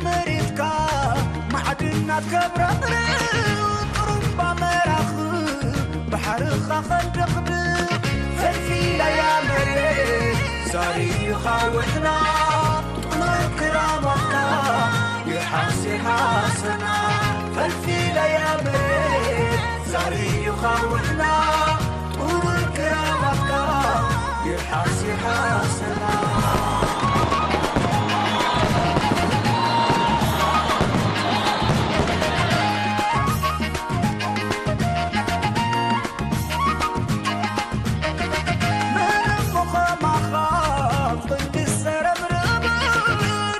መሬትካ ማዕድናት ከብረቕርቕ፣ ጥሩምባ መራኽብ ባሕርኻ ከንደቕድቕ፣ ፈልፊለያ መሬት ዛሪኻ ውሕና፣ ጥሙር ክራማትካ ይርሓስ ይርሓሰና። ፈልፊለያ መሬት ዛሪኻ ውሕና፣ ጥሙር ክራማትካ ይርሓስ ይርሓሰና። ምንም ኸማኻ ጥንቂ ዝሰረብርብ፣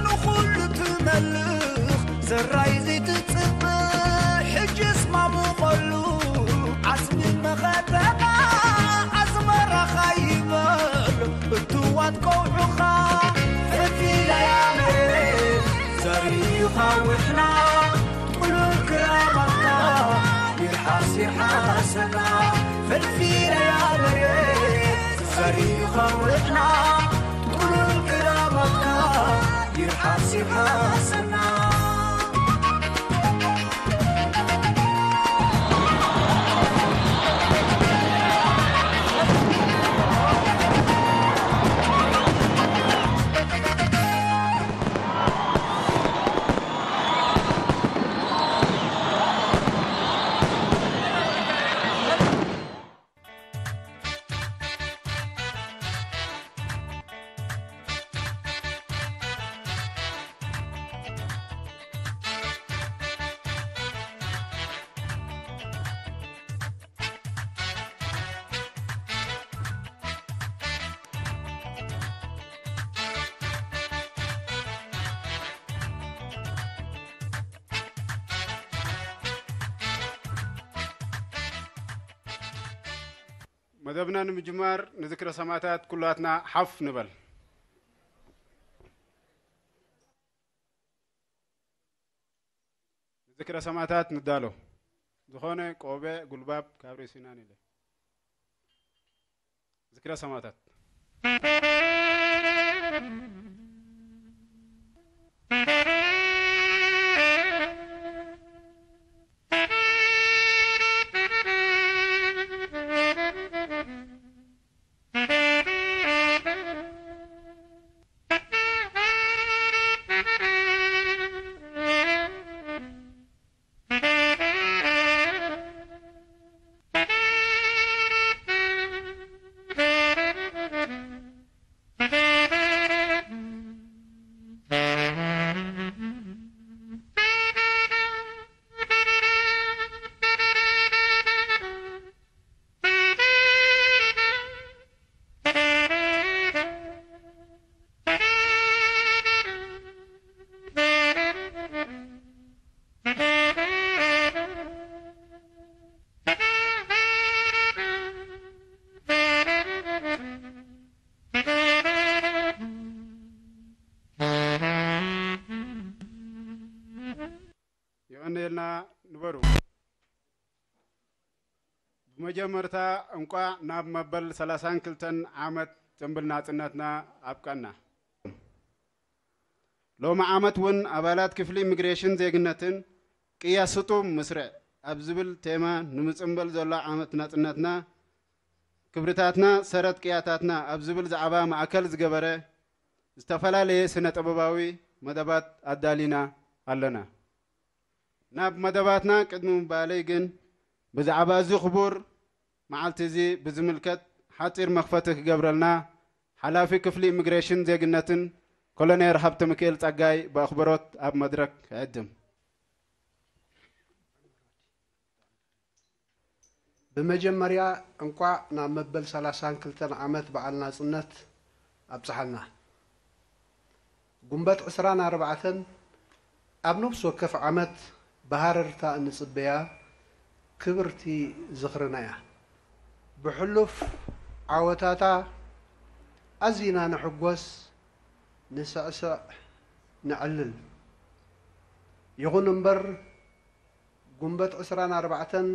ንኹሉ ትመልኽ ዘራይ ዘይትጽብእ፣ ሕጅስ ማሙቐሉ ዓስቢ መኸተና፣ ኣዝመራኻ ይበል እትዋት ቀውዑኻ። ፈቲለያ መሬት ዘሪኻ ውሕና፣ ጥሉል ክራማትካ ይርሓስ ይርሓሰና። ፈልፊለያ መሬት ዘሪኻ ውሕና፣ ጥሉል ክራማትካ ይርሓስ ይርሓሰና። መደብና ንምጅማር ንዝክረ ሰማእታት ኩላትና ሓፍ ንበል። ንዝክረ ሰማእታት ንዳሎ። ዝኾነ ቆበ ጉልባብ ካብ ርእስና ንለ። ዝክረ ሰማእታት። የቐንየልና ንበሩ። ብመጀመርታ እንቋዕ ናብ መበል ሰላሳን ክልተን ዓመት ጽንብል ናጽነትና ኣብቀና። ሎሚ ዓመት እውን ኣባላት ክፍሊ ኢሚግሬሽን ዜግነትን ቅያ ስጡም ምስርዕ ኣብ ዝብል ቴማ ንምጽንበል ዘሎ ዓመት ናጽነትና ክብርታትና ሰረት ቅያታትና ኣብ ዝብል ዛዕባ ማእከል ዝገበረ ዝተፈላለየ ስነ ጥበባዊ መደባት ኣዳሊና ኣለና። ናብ መደባትና ቅድሚ ምባለይ ግን ብዛዕባ እዚ ክቡር መዓልቲ እዚ ብዝምልከት ሓጺር መኽፈቲ ክገብረልና ሓላፊ ክፍሊ ኢሚግሬሽን ዜግነትን ኮሎኔል ሃብተ ሚካኤል ጸጋይ ብኣኽብሮት ኣብ መድረክ ክዕድም። ብመጀመርያ እንቋዕ ናብ መበል ሰላሳን ክልተን ዓመት በዓል ናጽነት ኣብጽሓና። ጉንበት ዕስራን ኣርባዕተን ኣብ ነፍሲ ወከፍ ዓመት ብሃረርታ እንጽበያ ክብርቲ ዝኽርና እያ። ብሕሉፍ ዓወታታ ኣዚና ንሕጎስ፣ ንስዕስዕ፣ ነዕልል። ይኹን እምበር፣ ጉንበት ዕስራን ኣርባዕተን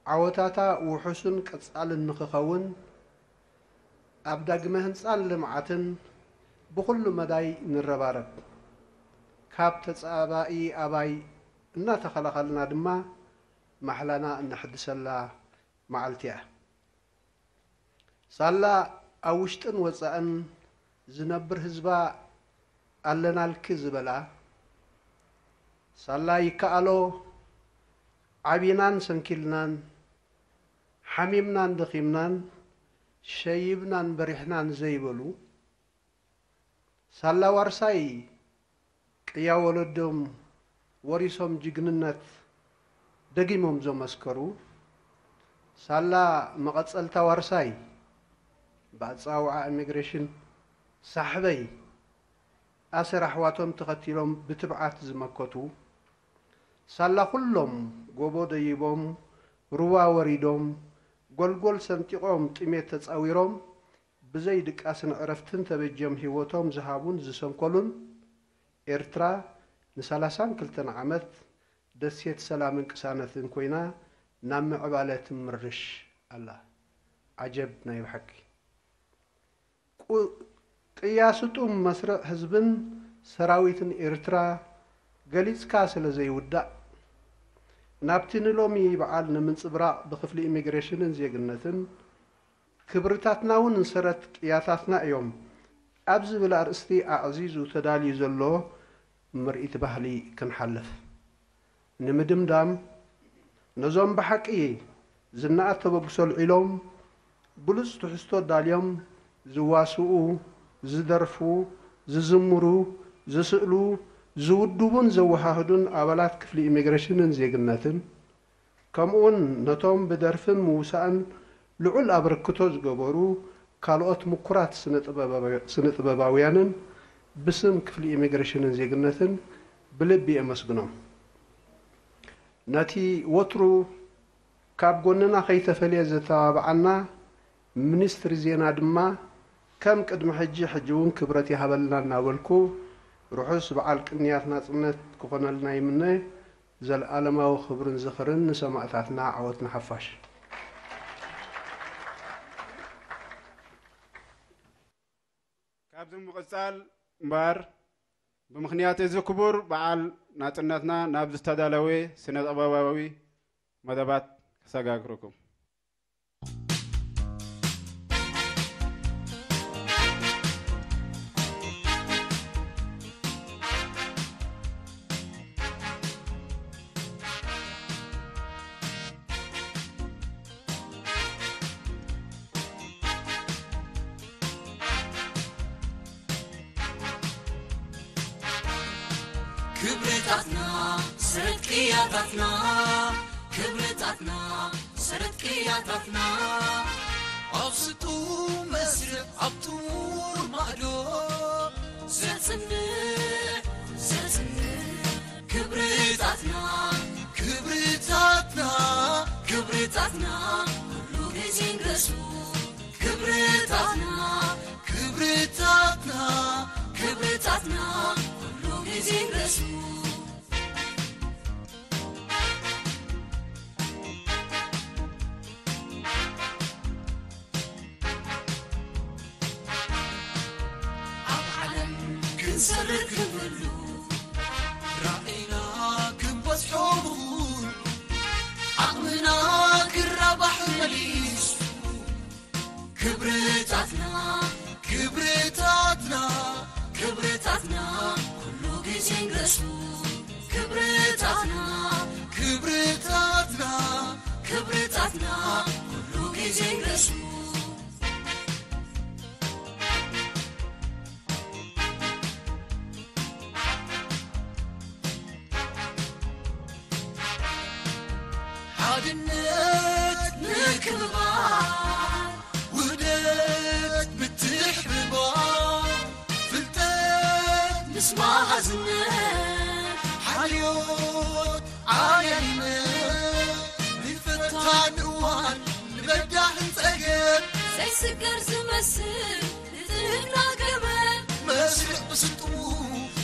ዓወታታ ውሑስን ቀጻልን ንኽኸውን፣ ኣብ ዳግመ ህንጻን ልምዓትን ብኹሉ መዳይ ንረባረብ። ካብ ተጻባኢ ኣባይ እናተኸላኸልና ድማ ማሕላና እነሕድሰላ መዓልቲ እያ። ሳላ ኣብ ውሽጥን ወጻእን ዝነብር ህዝባ ኣለናልኪ ዝበላ፣ ሳላ ይከኣሎ ዓቢናን ሰንኪልናን፣ ሓሚምናን ደኺምናን፣ ሸይብናን በሪሕናን ዘይበሉ፣ ሳላ ዋርሳይ ቅያ ወለዶም ወሪሶም ጅግንነት ደጊሞም ዘመስከሩ፣ ሳላ መቐጸልታ ዋርሳይ ብኣጻውዓ ኢሚግሬሽን ሳሕበይ ኣሰር ኣሕዋቶም ተኸቲሎም ብትብዓት ዝመከቱ፣ ሳላ ኩሎም ጎቦ ደይቦም፣ ሩባ ወሪዶም፣ ጎልጎል ሰንጢቖም፣ ጥሜት ተጻዊሮም፣ ብዘይ ድቃስን ዕረፍትን ተበጅዮም ህይወቶም ዝሃቡን ዝሰንከሉን፣ ኤርትራ ንሰላሳን ክልተን ዓመት ደሴት ሰላምን ቅሳነትን ኮይና ናብ ምዕባለ ትምርሽ ኣላ። ዓጀብ ናይ ብሓቂ። ቁ-፣ ቅያ ስጡም መስርዕ ህዝብን ሰራዊትን ኤርትራ ገሊጽካ ስለ ዘይውዳእ፣ ናብቲ ንሎሚ በዓል ንምንጽብራቕ ብክፍሊ ኢሚግሬሽንን ዜግነትን ክብርታትና እውን ሰረት ቅያታትና እዮም ኣብ ዝብል ኣርእስቲ ኣዕዚዙ ተዳልዩ ዘሎ ምርኢት ባህሊ ክንሓልፍ። ንምድምዳም፣ ነዞም ብሓቂ ዝነኣድ ተበግሶ ኣልዒሎም፣ ብሉጽ ትሕዝቶ ኣዳልዮም ዝዋስኡ፣ ዝደርፉ፣ ዝዝምሩ፣ ዝስእሉ፣ ዝውድቡን ዘወሃህዱን ኣባላት ክፍሊ ኢሚግሬሽንን ዜግነትን፣ ከምኡውን ነቶም ብደርፍን ምውሳእን ልዑል ኣበርክቶ ዝገበሩ ካልኦት ምኩራት ስነ-ጥበባዊ-፣ ስነ-ጥበባውያንን ብስም ክፍሊ ኢሚግሬሽንን ዜግነትን ብልቢ የመስግኖም። ነቲ ወትሩ ካብ ጎንና ከይተፈልየ ዘተባብዓና ሚኒስትሪ ዜና ድማ ከም ቅድሚ ሕጂ፣ ሕጂ እውን ክብረት ይሃበልና እናበልኩ፣ ርሑስ በዓል ቅንያት ናጽነት ክኾነልና ይምነ። ዘለኣለማዊ ክብርን ዝኽርን ንሰማእታትና፣ ዓወት ንሓፋሽ። ካብዚ ብምቕጻል እምበኣር፣ ብምኽንያት እዚ ክቡር በዓል ናጽነትና ናብ ዝተዳለወ ስነ-ጥበባዊ መደባት ከሰጋግረኩም። ክብርታትና፣ ሰረት ቅያታትና፣ ክብርታትና፣ ሰረት ቅያታትና፣ ኣብ ስጡም መስርዕ፣ ኣብ ጥሙር ማዕዶ ዘጽንዕ፣ ዘጽንዕ። ክብርታትና፣ ክብርታትና፣ ክብርታትና፣ ኩሉ ግዜ ንገሱ። ክብርታትና፣ ክብርታትና፣ ክብርታትና፣ ኩሉ ግዜ ንገሱ። ኣብ ዓለም ክንሰርር ክንህሉ፣ ራእይና ክንበጽሖ ምኹን፣ ዓቕምና ክራባሕ መሊሱ። ክብርታትና፣ ክብርታትና፣ ክብርታትና፣ ኩሉ ግዜ ንገሱ። ክብርታትና፣ ክብርታትና፣ ክብርታትና፣ ኩሉ ግዜ ንገሱ። ሓድነት ምክብባር፣ ውህደት ምትሕብባር፣ ፍልጠት ምስ መሃዝነት፣ ሓልዮት ዓብያይነት፣ ንፈታን እዋን ንበዳህን ጸገም ዘይስገር ዝመስል ንጽህና ገበን መስርዕ ብስልጡኑ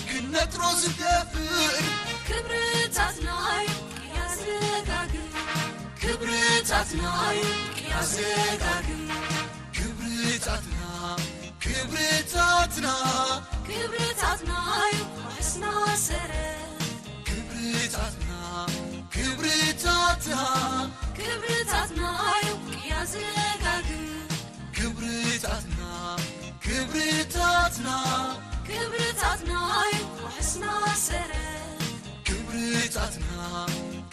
ክነጥሮ ዝደፍር ክብርታትና እዩ ቅያ ዘጋግር። ክብርታትና እዩ ቅያ ዘጋግር። ክብርታትና፣ ክብርታትና፣ ክብርታትና እዩ ሕስና ሰረ ክብርታትና ይውሕስና ሰረ። ክብርታትና፣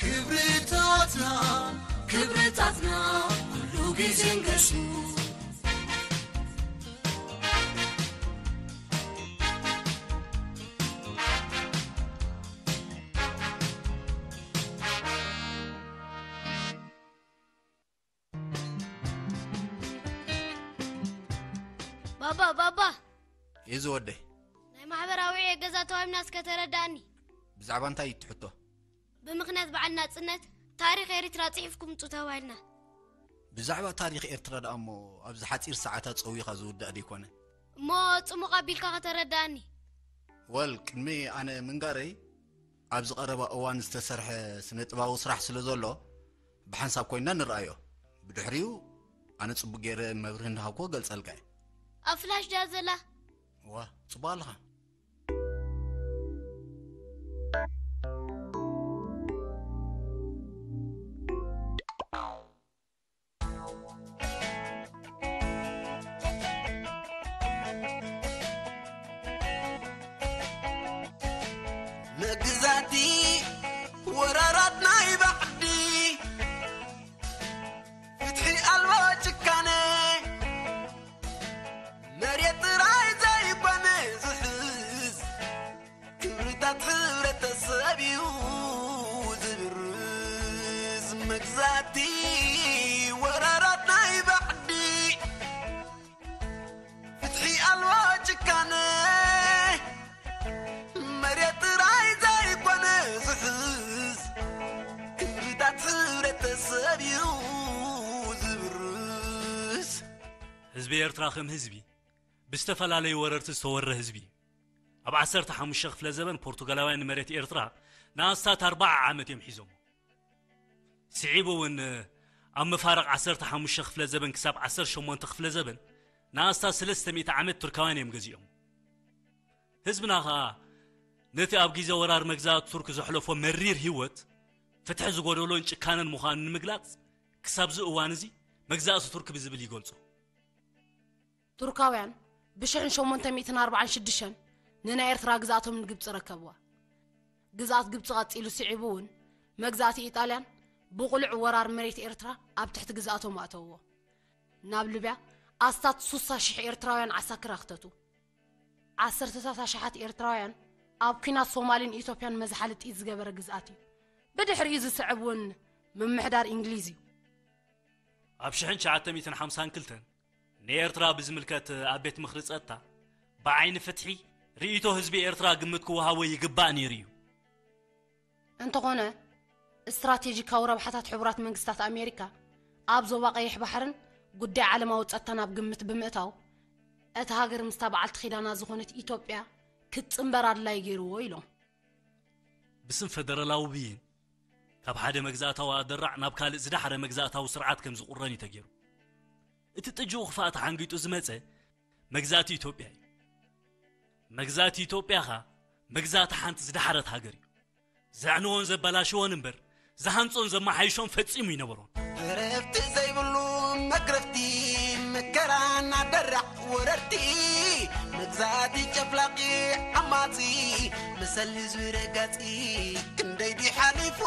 ክብርታትና፣ ክብርታትና ኩሉ ግዜ ንገሱ። ባባ፣ ባባ፣ እዩ ዝወደይ። ናይ ማሕበራዊ ዕዮ ገዛ ተዋሂብና እስከ ተረዳእኒ። ብዛዕባ እንታይ እዩ ትሕቶ? ብምኽንያት በዓል ናጽነት ታሪኽ ኤሪትራ ጽሒፍኩም ምጹ ተባሂልና። ብዛዕባ ታሪኽ ኤርትራ ደኣ እሞ ኣብዚ ሓጺር ሰዓታት ጸዊኻ ዝውዳእ ደይኮነ። እሞ ጽሙቕ ኣቢልካ ከተረዳእኒ። ወል ቅድሚ ኣነ ምንጋረይ ኣብዚ ቀረባ እዋን ዝተሰርሐ ስነ ጥባዊ ስራሕ ስለ ዘሎ ብሓንሳብ ኮይንና ንርኣዮ። ብድሕሪኡ ኣነ ጽቡቅ ገይረ መብርሂ እንዳሃብኩ ገልጸልካ እየ። ኣብ ፍላሽ ድያ ዘላ? ዋ ጽቡቅ ኣለኻ። መግዛእቲ ወራራት ናይ ባዕዲ ፍትሒ ኣልቦ ጭካነ መሬት ጥራይ ዘይኮነ ዝሕዝ ክብርታት ሕብረተሰብ እዩ ዝብርዝ መግዛእቲ ወራራት ናይ ባዕዲ ፍትሒ ኣልቦ ጭካነ መሬት ጥራይ ዘይኮነ ዝሕዝ ክብርታት ሕብረተሰብ እዩ ዝብርዝ ህዝቢ ኤርትራ ከም ህዝቢ ብዝተፈላለዩ ወረርቲ ዝተወረ ህዝቢ እዩ። ኣብ ዓሰርተ ሓሙሽተ ክፍለ ዘበን ፖርቱጋላውያን ንመሬት ኤርትራ ንኣስታት ኣርባዓ ዓመት እዮም ሒዞሞ። ስዒቡ እውን ኣብ መፋርቕ ዓሰርተ ሓሙሽተ ክፍለ ዘበን ክሳብ ዓሰርተ ሸሞንተ ክፍለ ዘበን ንኣስታት ሰለስተ ሚእቲ ዓመት ቱርካውያን እዮም ገዚኦም። ህዝብና ኸኣ ነቲ ኣብ ግዜ ወራር መግዛእቲ ቱርክ ዘሕለፎ መሪር ህይወት ፍትሒ ዝጎደሎን ጭካነን ምዃኑ ንምግላጽ ክሳብዚ እዋን እዚ መግዛእቲ ቱርክ ብዝብል ይገልጾ። ቱርካውያን ብ ሽሕን ሸሞንተ ሚእትን ኣርባዓን ሽዱሽተን ንናይ ኤርትራ ግዝኣቶም ንግብጺ ረከብዋ። ግዝኣት ግብጺ ቀጺሉ ስዒቡ እውን መግዛእቲ ኢጣልያን ብቕሉዕ ወራር መሬት ኤርትራ ኣብ ትሕቲ ግዝኣቶም ኣእተውዎ። ናብ ሊብያ ኣስታት ሱሳ ሽሕ ኤርትራውያን ዓሳክር ኣኽተቱ። ዓሰርተታት ኣሽሓት ኤርትራውያን ኣብ ኲናት ሶማልን ኢትዮጵያን መዝሓሊ ጥይት ዝገበረ ግዝኣት እዩ። ብድሕሪኡ ዝስዕብ እውን ምምሕዳር እንግሊዝ እዩ። ኣብ ሽሕን ትሽዓተ ሚእትን ሓምሳን ክልተን ንኤርትራ ብዝምልከት ኣብ ቤት ምኽሪ ጸጥታ ብዓይኒ ፍትሒ ርእይቶ ህዝቢ ኤርትራ ግምት ክወሃቦ ይግባእ ነይሩ እዩ። እንተኾነ ስትራቴጂካዊ ረብሓታት ሕቡራት መንግስታት ኣሜሪካ ኣብ ዞባ ቀይሕ ባሕርን ጉዳይ ዓለማዊ ጸጥታን ኣብ ግምት ብምእታው እታ ሃገር ምስታ በዓልቲ ኺዳና ዝኾነት ኢትዮጵያ ክትጽንበር ኣድላዪ ገይርዎ ኢሎም። ብስም ፈደራላዊ ብይን ካብ ሓደ መግዛእታዊ ኣደራዕ ናብ ካልእ ዝዳሕረ መግዛእታዊ ስርዓት ከም ዝቑረን እዩ ተገይሩ። እቲ ጥጅኡ ክፋእ ተሓንጊጡ ዝመጸ መግዛእቲ ኢትዮጵያ እዩ። መግዛእቲ ኢትዮጵያ ኸኣ መግዛእቲ ሓንቲ ዝዳሕረት ሃገር እዩ። ዘዕንዎን ዘበላሽዎን እምበር ዝሃንጾን ዘመሓይሾን ፈጺሙ ይነበሮን። ዕረፍቲ ዘይብሉ መግረፍቲ መከራና ደራዕ ወረርቲ መግዛእቲ ጨፍላቂ ዓማጺ መሰል ህዝቢ ረጋጺ ክንደይ ድዩ ሓሊፉ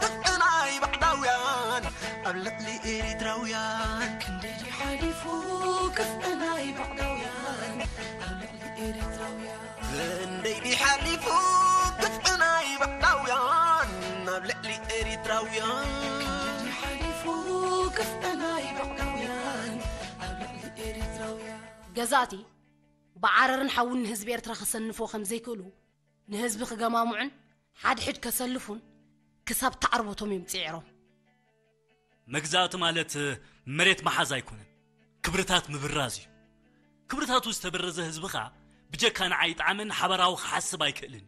ግፍዕናይ ባዕዳውያን ኣብ ልዕሊ ኤሪትራውያን ክንደይ ድዩ ሓሊፉ ግፍዕናይ ባዕዳውያን ኣብ ልዕሊ ኤሪትራውያን ክንደይ ድዩ ሓሊፉ ግፍዕናይ ባዕዳውያን ኣብ ልዕሊ ኤሪትራውያን ክንደይ ድዩ ሓሊፉ ግፍዕናይ ባዕዳውያን ኣብ ልዕሊ ኤሪትራውያን ገዛእቲ ብዓረርን ሓውን ንህዝቢ ኤርትራ ከሰንፍዎ ከም ዘይክእሉ ንህዝቢ ክገማምዑን ሓድሕድ ከሰልፉን ክሳብ ተዓርቦቶም እዮም ጽዒሮም። መግዛእቲ ማለት መሬት ምሓዝ ኣይኮነን፣ ክብርታት ምብራዝ እዩ። ክብርታቱ ዝተበረዘ ህዝቢ ኸኣ ብጀካ ንዓይ ይጥዓመኒ ሓበራዊ ክሓስብ ኣይክእልን እዩ።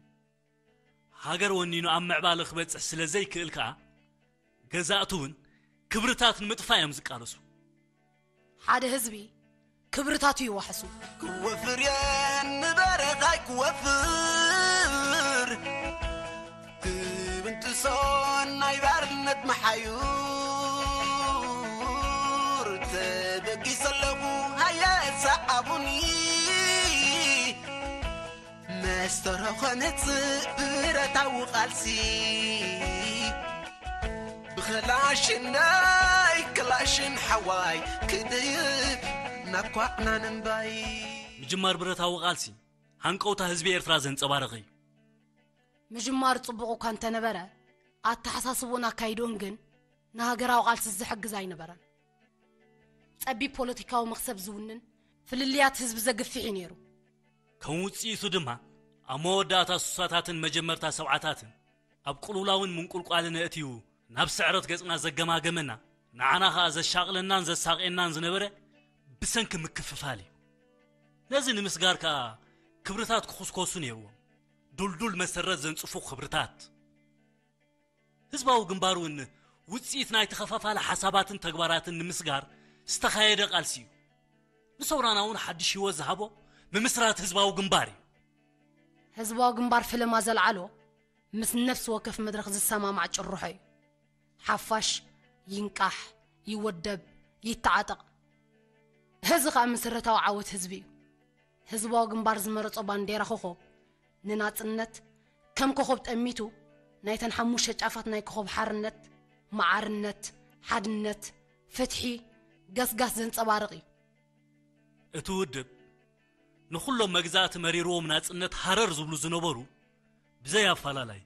ሃገር ወኒኑ ኣብ ምዕባለ ክበጽሕ ስለ ዘይክእል ከኣ ገዛእቲ እውን ክብርታት ንምጥፋእ እዮም ዝቃለሱ። ሓደ ህዝቢ ክብርታቱ ይዋሕሱ። ክወፍር የን ንበረኻይ ክወፍር ክብንጥሶን ናይ ባርነት መሓዩር ተበጊሰ ኣለኹ ሃየ ሰዓቡኒ ዝተረኸነ ብረታዊ ቃልሲ ብኸላሽናይ ክላሽን ሓዋይ ክድይብ ናብ ኳዕናን እምባይ። ምጅማር ብረታዊ ቃልሲ ሃንቀውታ ህዝቢ ኤርትራ ዘንጸባረቐ እዩ። ምጅማር ጽቡቕ እኳ እንተነበረ፣ ኣተሓሳስቦን ኣካይዶን ግን ንሃገራዊ ቃልሲ ዝሕግዝ ኣይነበረን። ጸቢብ ፖለቲካዊ መኽሰብ ዝውንን፣ ፍልልያት ህዝቢ ዘግፍሕ እዩ ነይሩ። ከም ውጽኢቱ ድማ ኣብ መወዳእታ ሱሳታትን መጀመርታ ሰብዓታትን ኣብ ቅልውላውን ምንቁልቋልን ኣእትዩ ናብ ስዕረት ገጽና ዘገማገመና፣ ንዓና ኸኣ ዘሻቕለናን ዘሳቕየናን ዝነበረ ብሰንኪ ምክፍፋል እዩ። ነዚ ንምስጋር ከኣ ክብርታት ክኹስኮሱ ነይርዎም። ዱልዱል መሰረት ዘንጽፉ ክብርታት። ህዝባዊ ግንባር እውን ውጽኢት ናይ ተኸፋፋሊ ሓሳባትን ተግባራትን ንምስጋር ዝተኻየደ ቃልሲ እዩ። ንሰውራና እውን ሓድሽ ህይወት ዝሃቦ ምምስራት ህዝባዊ ግንባር እዩ። ህዝባዊ ግንባር ፈለማ ዘልዓሎ ምስ ነፍሲ ወከፍ መድረኽ ዝሰማማዕ ጭርሖ እዩ። ሓፋሽ ይንቃሕ፣ ይወደብ፣ ይተዓጠቕ። እዚ ኸኣ መሰረታዊ ዓወት ህዝቢ እዩ። ህዝባዊ ግንባር ዝመረጾ ባንዴራ ኮኾብ ንናጽነት ከም ኮኾብ ጠሚቱ፣ ናይተን ሓሙሽተ ጫፋት ናይ ኮኾብ ሓርነት፣ መዓርነት፣ ሓድነት፣ ፍትሒ፣ ገስጋስ ዘንጸባርቕ እዩ። እቲ ውድብ ንኹሎም መግዛእቲ መሪርዎም ናጽነት ሃረር ዝብሉ ዝነበሩ ብዘይ ኣፈላላይ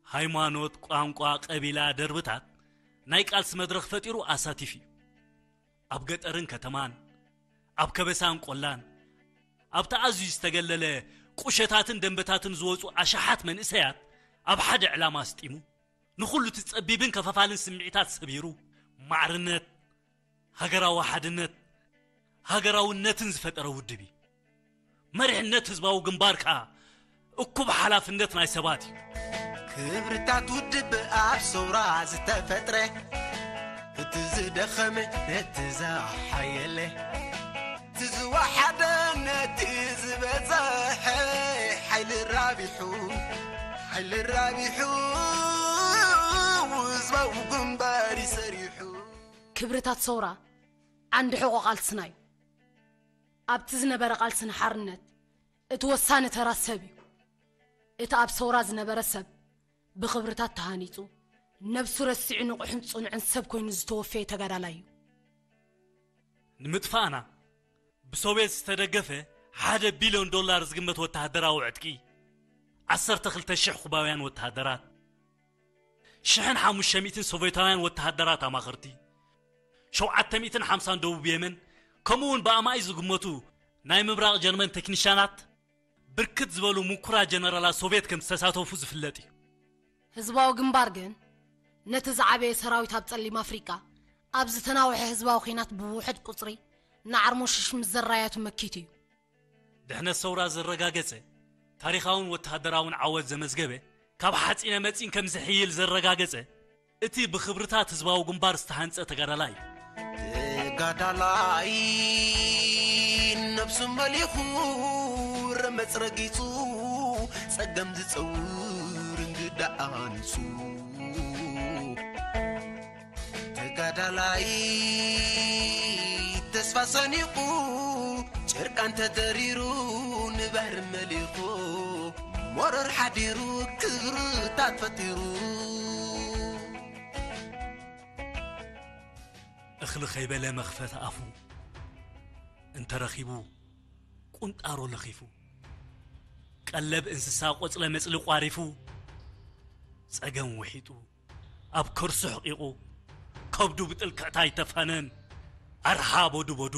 ሃይማኖት፣ ቋንቋ፣ ቀቢላ፣ ደርብታት ናይ ቃልሲ መድረኽ ፈጢሩ ኣሳቲፉ እዩ። ኣብ ገጠርን ከተማን፣ ኣብ ከበሳን ቆላን፣ ኣብቲ ኣዝዩ ዝተገለለ ቁሸታትን ደንበታትን ዝወጹ ኣሽሓት መንእሰያት ኣብ ሓደ ዕላማ ኣስጢሙ፣ ንኹሉ እቲ ጸቢብን ከፋፋልን ስምዒታት ሰቢሩ፣ ማዕርነት፣ ሃገራዊ ሓድነት፣ ሃገራውነትን ዝፈጠረ ውድብ እዩ። መሪሕነት ህዝባዊ ግንባር ከኣ እኩብ ሓላፍነት ናይ ሰባት እዩ። ክብርታት ውድብ ኣብ ሰውራ ዝተፈጥረ፣ እቲ ዝደኸመ ነቲ ዝሓየለ፣ እቲ ዝወሓደ ነቲ ዝበዘሐ፣ ሓይሊ ራቢሑ፣ ሓይሊ ራቢሑ፣ ህዝባዊ ግንባር ይሰሪሑ። ክብርታት ሰውራ ዓንዲ ሕቖ ቃልስና እዩ። ኣብቲ ዝነበረ ቃልሲ ንሓርነት እቲ ወሳኒ ተራ ሰብ እዩ። እቲ ኣብ ሰውራ ዝነበረ ሰብ ብኽብርታት ተሃኒጹ፣ ነብሱ ረሲዑ ንቑሕን ጽኑዕን ሰብ ኮይኑ ዝተወፈየ ተጋዳላይ እዩ። ንምጥፋእና ብሶቬት ዝተደገፈ ሓደ ቢልዮን ዶላር ዝግመት ወተሃደራዊ ዕጥቂ፣ ዓሰርተ ክልተ ሽሕ ኩባውያን ወተሃደራት፣ ሽሕን ሓሙሽተ ሚእትን ሶቬታውያን ወተሃደራት ኣማኸርቲ፣ ሸውዓተ ሚእትን ሓምሳን ደቡብ የመን፣ ከምኡ እውን ብኣማኢት ዝግመቱ ናይ ምብራቕ ጀርመን ቴክኒሻናት፣ ብርክት ዝበሉ ምኩራት ጀነራላት ሶቬት ከም ዝተሳተፉ ዝፍለጥ እዩ። ህዝባዊ ግንባር ግን ነቲ ዝዓበየ ሰራዊት ኣብ ጸሊም ኣፍሪቃ ኣብ ዝተናውሐ ህዝባዊ ኲናት ብውሑድ ቁጽሪ ንዓርሞሽሽ ምስ ዘራያቱ መኪቱ እዩ። ድሕነት ሰውራ ዘረጋገጸ፣ ታሪኻውን ወተሃደራውን ዓወት ዘመዝገበ፣ ካብ ሓጺነ መጺን ከም ዝሕይል ዘረጋገጸ፣ እቲ ብኽብርታት ህዝባዊ ግንባር ዝተሃንጸ ተጋዳላይ እዩ። ተጋዳላይ ነብሱ መሊኹ ረመጽ ረጊጹ፣ ጸገም ዝጸውር እንግዳ ኣንሱ። ተጋዳላይ ተስፋ ሰኒቑ፣ ጨርቃን ተደሪሩ፣ ንባህሪ መሊኹ፣ መረር ሓዲሩ፣ ክብርታት ፈጢሩ። እኽሊ ከይበለ መኽፈት ኣፉ እንተረኺቡ፣ ቁንጣሮ ለኺፉ፣ ቀለብ እንስሳ ቆጽለ መጽሊ ቋሪፉ፣ ጸገም ውሒጡ፣ ኣብ ከርሱ ሕቂቑ፣ ከብዱ ብጥልቅዕታ ኣይተፋነን፣ ኣርሓ ቦዱ ቦዱ።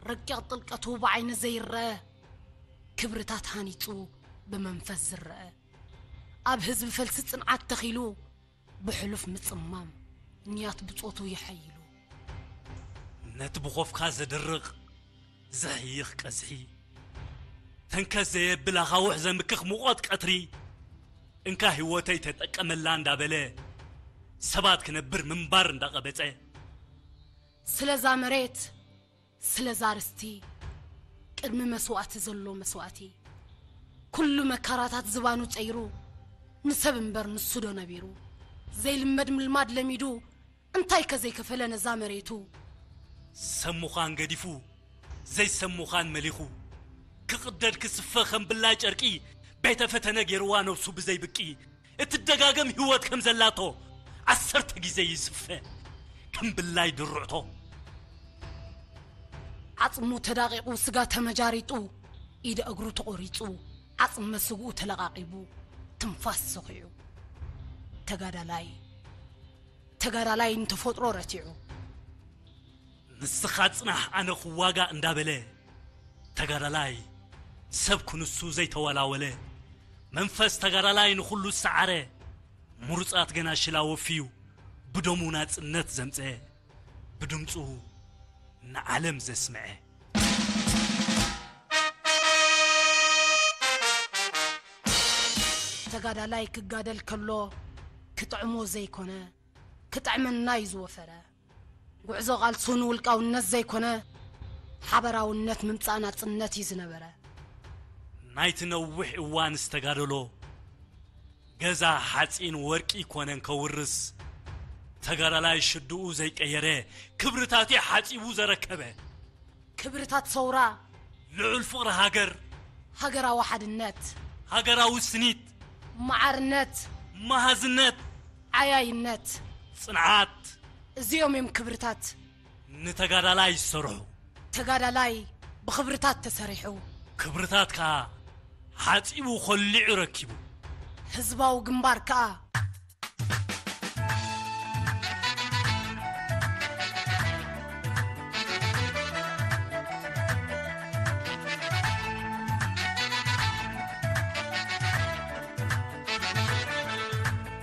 ረቂቕ ጥልቀቱ ብዓይኒ ዘይረአ፣ ክብርታት ሃኒጹ ብመንፈስ ዝረአ፣ ኣብ ህዝቢ ፈልሲ ጽንዓት ተኺሉ፣ ብሕሉፍ ምጽማም ንያት ብጾቱ የሐይሉ። ነቲ ብኾፍካ ዘደርቕ ዘሕይኽ ቀዝሒ፣ ተንከስ ዘየብል ኣኻውሕ ዘምክኽ ሙቐት ቀትሪ፣ እንካ ህይወተይ ተጠቀመላ እንዳበለ፣ ሰባት ክነብር ምንባር እንዳቐበጸ። ስለዛ መሬት፣ ስለዛ ርስቲ፣ ቅድሚ መስዋእቲ ዘሎ መስዋእቲ፣ ኩሉ መከራታት ዝባኑ ጸይሩ፣ ንሰብ እምበር ንሱ ዶ ነቢሩ? ዘይልመድ ምልማድ ለሚዱ፣ እንታይ ከ ዘይከፈለ ነዛ መሬቱ? ሰብ ምዃን ገዲፉ፣ ዘይሰብ ምዃን መሊኹ፣ ክቕደድ ክስፈ ከም ብላይ ጨርቂ ቤተ ፈተነ ገይርዋ ነብሱ ብዘይ ብቂ እትደጋገም ህይወት ከም ዘላቶ ዓሰርተ ግዜ ይስፈ ከም ብላይ ድርዕቶ። ዓጽሙ ተዳቒቑ ስጋ ተመጃሪጡ ኢደ እግሩ ተቖሪጹ ዓጽመ ስግኡ ተለቓቒቡ ትንፋስ ሰኺዑ። ተጋዳላይ ተጋዳላይ ንተፈጥሮ ረቲዑ። ንስኻ ጽናሕ ኣነ ክዋጋእ እንዳበለ ተጋዳላይ ሰብ ክንሱ ዘይተወላወለ መንፈስ ተጋዳላይ ንኹሉ ዝሰዓረ ምሩጻት ገና ሽላ ወፍዩ ብደሙ ናጽነት ዘምጸ ብድምጹ ንዓለም ዘስምዐ። ተጋዳላይ ክጋደል ከሎ ክጥዕሞ ዘይኮነ ክጥዕመና እዩ ዝወፈረ። ጉዕዞ ቃልሱ ንውልቃውነት ዘይኮነ ሓበራውነት ምምጻእ ናጽነት እዩ ዝነበረ። ናይቲ ነዊሕ እዋን ዝተጋደሎ ገዛ ሓጺን ወርቂ ኮነን ከውርስ ተጋዳላይ ሽድኡ ዘይቀየረ ክብርታቲ ሓጺቡ ዘረከበ ክብርታት ሰውራ ልዑል ፍቕሪ ሃገር ሃገራዊ ሓድነት ሃገራዊ ስኒት ማዓርነት መሃዝነት ዓያይነት ጽንዓት እዚኦም እዮም ክብርታት ንተጋዳላይ ዝሰርሑ ተጋዳላይ ብኽብርታት ተሰሪሑ ክብርታት ከኣ ሓጺቡ ኮሊዑ ረኪቡ ህዝባዊ ግንባር ከኣ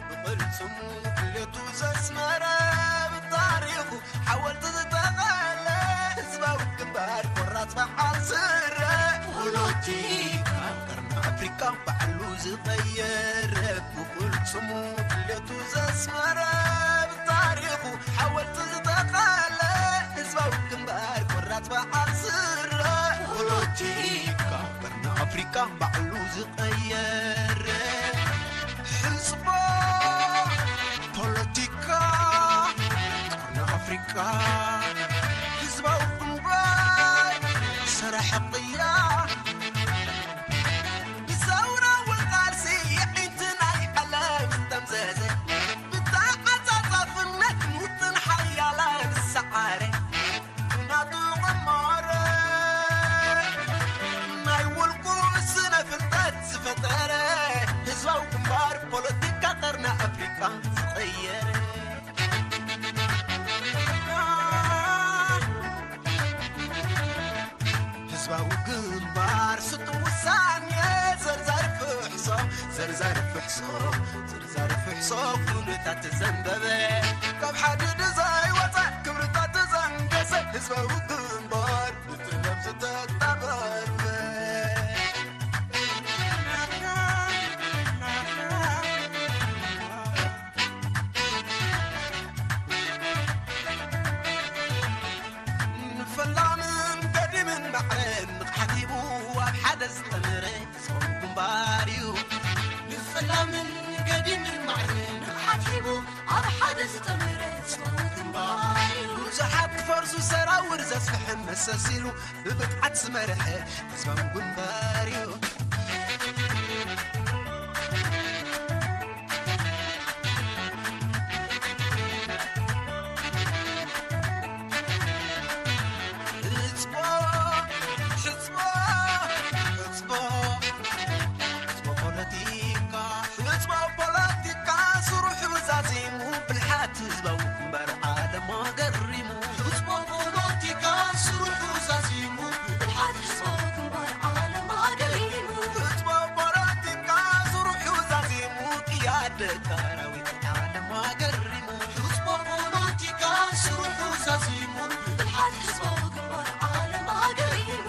ብቕልጽሙ ክልቱ ዘስመረ ብታሪኹ ሓወልቲ ዝተቐለ ህዝባዊ ግንባር ቆራጽ በዓል ስረ ፖለቲካ ኣብ ቀርኒ ኣፍሪካ ባዕሉ ዝቐየረ ብቕልጽሙ ክልቱ ዘስመረ ብታሪኹ ሓወልቲ ዝተቐለ ህዝባዊ ግንባር ቆራጽ በዓል ስረ ፖለቲካ ኣብ ቀርኒ ኣፍሪካ ባዕሉ ዝቐየረ ሕዝቦ ፖለቲካ ቀርኒ ኣፍሪካ ህዝባዊ ግንባር ሰረሐ ቅያ ብሰውራዊ ቃልሲ የዒንቲ ናይ ዓለም ዝተምዘዘ ብተዓጻጻፍነት ውጥን ሓያላን ዝሰዓረ ናቱ ቐማረ ናይ ውልቁ ስነ ፍልጠት ዝፈጠረ ህዝባዊ ግንባር ፖለቲካ ቀርኒ ኣፍሪቃ ዝቐየረ ህዝባዊ ግንባር ስጡም ውሳኔ ዘርዛሪ ፍሕሶ ዘርዛሪ ፍሕሶ ዘርዛሪ ፍሕሶ ኩነታት ዘንበበ ካብ ሓድድ ዘይወፀ ክብርታት ዘንገሰ ህዝባዊ ግንባር ብጥበብ ዝተጣበበ ንፈላምን ገዲምን ማዕረን ንቕሓት ሂቡ ኣብ ሓደ ዝጠመረ ህዝባዊ ግንባር እዩ። ንፈላምን ገዲምን ማዕረን ንቕሓት ሂቡ ኣብ ሓደ ዝጠመረ ህዝባዊ ግንባር እዩ። ብዙሓት ክፈርሱ ሰራውር ዘስፍሐ መሰሲሉ ብብቕዓት ዝመርሐ ህዝባዊ ግንባር እዩ። ሕጽቦ፣ ሕጽቦ፣ ሕጽቦ፣ ሕጽቦ ፖለቲካ፣ ሕጽቦ ፖለቲካ ስሩሑ ዛዚሙ ብልሓት ህዝባዊ ግንባር ዓለም ኣገሪሙ። ሕጽቦ ፖለቲካ ስሩሑ ዛዚሙ ብብልሓት ህዝባዊ ግንባር ዓለም ኣገሪሙ። ሕጽቦ ፖለቲካ ስሩሑ ዛዚሙ ቅያደ ሰራዊት ዓለም ኣገሪሙ። ሕጽቦ ፖለቲካ ስሩሑ ዛዚሙ ብብልሓት ህዝባዊ ግንባር ዓለም ኣገሪሙ።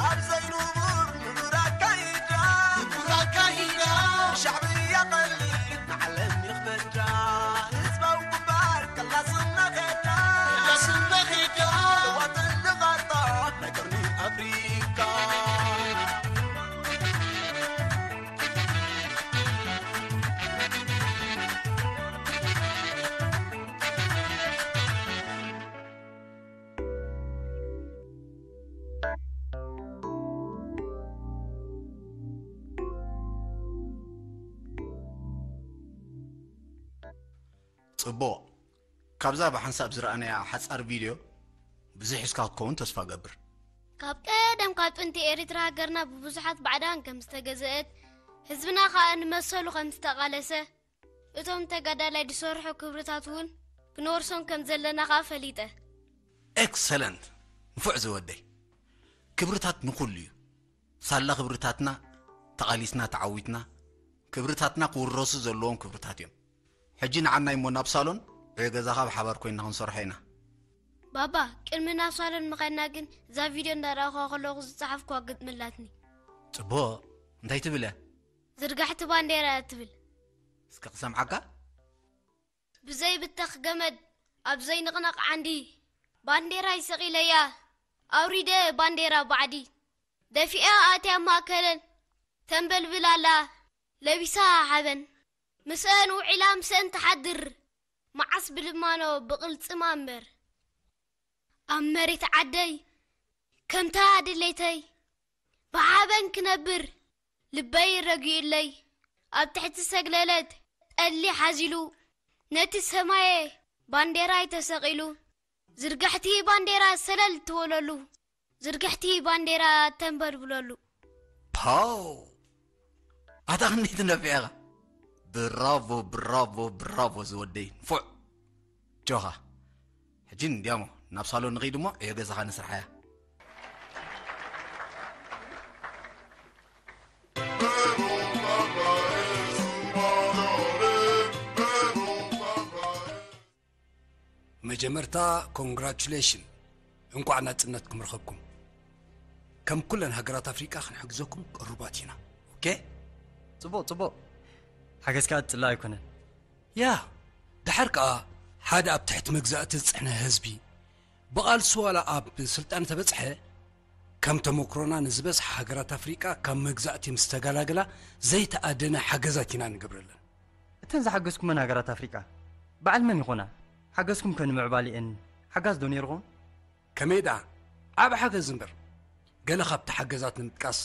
ኣብ ዘይንቡር ንቡር ኣካይዳ፣ ንቡር ኣካይዳ፣ ሻዕብያ ቀሊል ንዓለም ይኽበዳ። ህዝባዊ ግንባር ከላስና ኸዳ፣ ከላስና ኸዳ፣ ለዋጥን ንቐርጣ ናይ ቀርኒ ኣፍሪቃ። ጽቡቕ። ካብዛ ብሓንሳብ ዝረኣናያ ሓጻር ቪድዮ ብዙሕ ሒዝካ ክትከውን ተስፋ እገብር። ካብ ቀደም ካብ ጥንቲ ኤርትራ ሃገርና ብብዙሓት ባዕዳውያን ከም ዝተገዘአት፣ ህዝብና ከኣ ንመሰሉ ከም ዝተቓለሰ፣ እቶም ተጋዳላይ ዝሰርሑ ክብርታት እውን ክንወርሶም ከም ዘለና ከኣ ፈሊጠ። ኤክሰለንት! ንፉዕ ዝወደይ። ክብርታት ንኹሉ እዩ። ሳላ ክብርታትና ተቓሊስና ተዓዊትና፣ ክብርታትና ክውረሱ ዘለዎም ክብርታት እዮም። ሕጂ ንዓናይ እሞ ናብ ሳሎን ዕዮ ገዛኻ ብሓባር ኮይንና ክንሰርሖ ኢና። ባባ፣ ቅድሚ ናብ ሳሎን ምኻድና ግን እዛ ቪድዮ እንዳረኣኹዋ ከለኹ ዝጸሓፍኩዋ ግጥሚ ኣላትኒ። ጽቡቕ፣ እንታይ ትብል እያ? ዝርጋሕቲ ባንዴራ እያ ትብል። እስከ ክሰምዓካ። ብዘይብተኽ ገመድ ኣብ ዘይንቕነቕ ዓንዲ ባንዴራይ ሰቒለያ፣ ኣውሪደ ባንዴራ ባዕዲ። ደፊኣ ኣትያ ማእከለን ተንበልብል ኣላ ለቢሳ ሓበን። ምስአን ውዒላ ምስአን ትሓድር መዓስ ብልማኖ ብቕልጽማ እምበር። ኣብ መሬት ዓደይ ከምታ ድሌተይ ብሓበን ክነብር ልበይ ረጊኡለይ። ኣብ ትሕቲ ሰግለለት ጠሊ ሓዚሉ ነቲ ሰማየ ባንዴራይ ተሰቒሉ። ዝርጋሕቲ ባንዴራ ሰለል ትበለሉ፣ ዝርጋሕቲ ባንዴራ ተንበልብለሉ። ፓው! ኣታ ክንደይ ትነፍዕ ኢኻ። ብራቮ፣ ብራቮ፣ ብራቮ ዝወደይ። ንፉዕ። ጆኻ። ሕጂ እንዲያሞ ናብ ሳሎን ንኸይድ እሞ ዕዮ ገዛኻ ንስርሓያ። መጀመርታ ኮንግራቹሌሽን፣ እንቋዕ ናጽነት ክምርኸብኩም። ከም ኩለን ሃገራት ኣፍሪቃ ክንሕግዘኩም ቅሩባት ኢና። ኦኬ? ጽቡቕ፣ ጽቡቕ። ሓገዝካ ዝጽላእ ኣይኮነን። ያ፣ ድሓር ከኣ ሓደ ኣብ ትሕቲ መግዛእቲ ዝጽሕነ ህዝቢ ብቓልሱ ዋላ ኣብ ስልጣን ተበጽሐ፣ ከም ተመክሮና ንዝበዝሓ ሃገራት ኣፍሪቃ ካብ መግዛእቲ ምስ ተገላገላ ዘይተኣደነ ሓገዛት ኢና ንገብረለን። እተን ዝሓገዝኩመን ሃገራት ኣፍሪቃ በዓል መን ይኾና? ሓገዝኩም ከ ንምዕባሊኤን ሓጋዝ ዶ ነይርኹም? ከመይ ደኣ? ዓቢ ሓገዝ እምበር። ገለ ካብቲ ሓገዛት ንምጥቃስ፣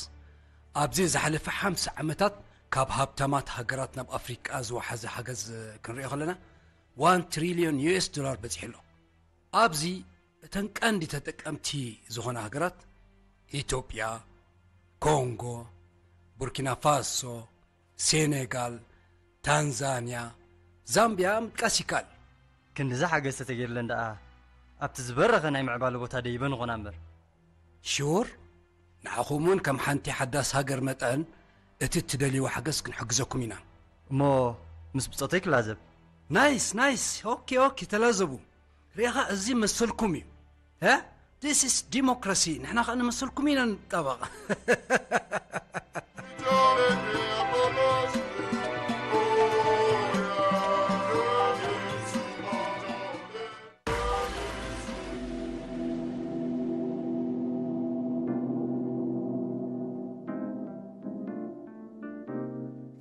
ኣብዚ ዝሓለፈ ሓምሳ ዓመታት ካብ ሃብታማት ሃገራት ናብ ኣፍሪቃ ዝወሓዘ ሓገዝ ክንሪኦ ከለና፣ ዋን ትሪልዮን ዩ ኤስ ዶላር በጺሑ ኣሎ። ኣብዚ እተን ቀንዲ ተጠቀምቲ ዝኾና ሃገራት፣ ኢትዮጵያ፣ ኮንጎ፣ ቡርኪና ፋሶ፣ ሴኔጋል፣ ታንዛንያ፣ ዛምቢያ ምጥቃስ ይከኣል። ክንድዚ ሓገዝ ተተገይርለን ደኣ፣ ኣብቲ ዝበረኸ ናይ ምዕባለ ቦታ ደይበን ይኾና እምበር። ሽውር፣ ንዓኹም እውን ከም ሓንቲ ሓዳስ ሃገር መጠን፣ እቲ እትደልይዎ ሓገዝ ክንሕግዘኩም ኢና። እሞ ምስ ብጾተይ ክላዘብ። ናይስ፣ ናይስ። ኦኬ፣ ኦኬ፣ ተላዘቡ። ርኢኻ፣ እዚ መሰልኩም እዩ። እ? This is democracy። ንሕና ኸኣ ንመሰልኩም ኢና ንጣበቕ።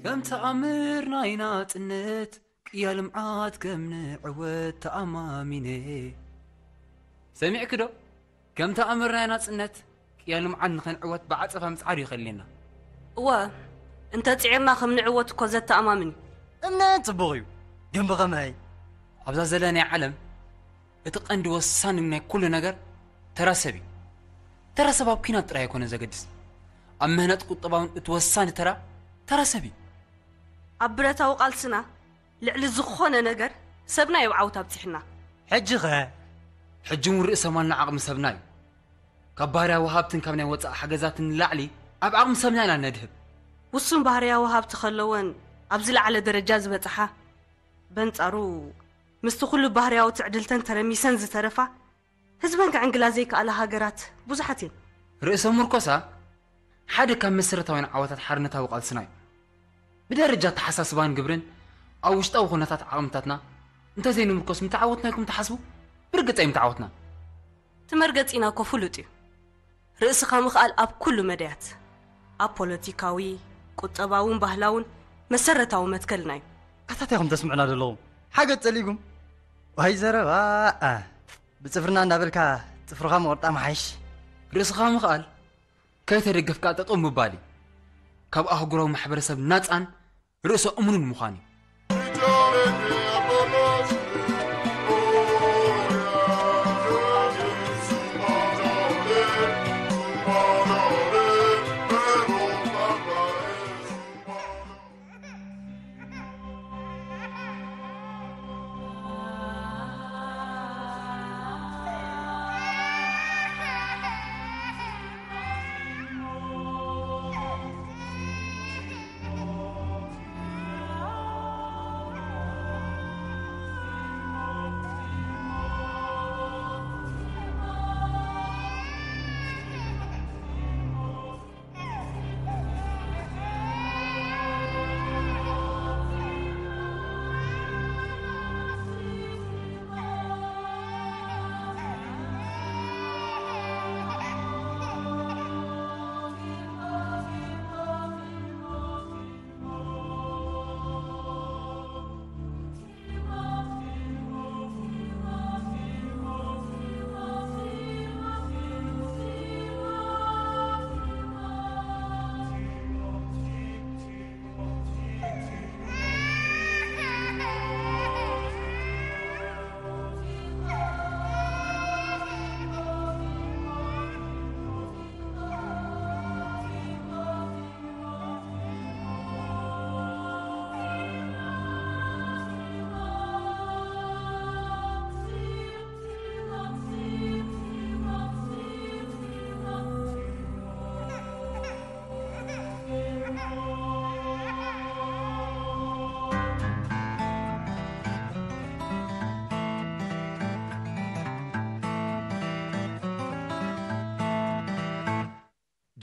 ከም ተኣምር ናይ ናጽነት ቅያ ልምዓት ከም ንዕወት ተኣማሚነ። ሰሚዕኪ ዶ? ከም ተኣምር ናይ ናጽነት ቅያ ልምዓት ንኸንዕወት ብዓጸፋ ምጽዓር እዩ ከድልየና። እወ፣ እንተ ጽዒርና ከም ንዕወት እኮ ዘተኣማምን እዩ። እምነት ጽቡቕ እዩ፣ ግን ብኸመይ? ኣብዛ ዘለናያ ዓለም እቲ ቀንዲ ወሳኒ ናይ ኩሉ ነገር ተራ ሰብ እዩ። ተራ ሰብ ኣብ ኲናት ጥራይ ኣይኮነን ዘገድስ። ኣብ ምህናጽ ቁጠባ እውን እቲ ወሳኒ ተራ ተራ ሰብ እዩ። ኣብ ብረታዊ ቃልስና ልዕሊ ዝኾነ ነገር ሰብና እዩ ኣብ ዓወት ኣብጺሕና። ሕጂ ኸ? ሕጂ እውን ርእሰ ማልና ዓቕሚ ሰብና እዩ። ካብ ባህርያዊ ሃብትን ካብ ናይ ወጻኢ ሓገዛትን ንላዕሊ ኣብ ዓቕሚ ሰብና ኢና ነድህብ። ውሱን ባህርያዊ ሃብቲ ከለወን ኣብ ዝለዓለ ደረጃ ዝበጽሓ፣ በንጻሩ ምስቲ ኩሉ ባህርያዊ ትዕድልተን ተረሚሰን ዝተረፋ፣ ህዝበን ክዕንግላ ዘይከኣላ ሃገራት ብዙሓት እየን። ርእሰ ምርኮሳ ሓደ ካብ መሰረታውያን ዓወታት ሓርነታዊ ቃልስና እዩ። ብደረጃ ኣተሓሳስባን ግብርን ኣብ ውሽጣዊ ኩነታት ዓቕምታትና እንተዘይንምርኮስ ምተዓወትና ኢልኩም ትሓስቡ? ብርግጽ ኣይምተዓወትና። እቲ መርገጺና እኮ ፍሉጥ እዩ። ርእስኻ ምኽኣል ኣብ ኩሉ መዳያት፣ ኣብ ፖለቲካዊ፣ ቁጠባውን ባህላውን መሰረታዊ መትከልና እዩ። ኣታ እንታይ ኢኹም ተስምዑና ዘለኹም? ሓገዝ ጸሊእኩም? ዋይ ዘረባ፣ ኣ፣ ብጽፍርና እንዳበልካ ጽፍርኻ ምቑርጣ ምሓይሽ። ርእስኻ ምኽኣል ከይተደገፍካ ጠጠው ምባል እዩ። ካብ ኣህጉራዊ ማሕበረሰብ ናጻን ርእሰ እሙንን ምዃን እዩ።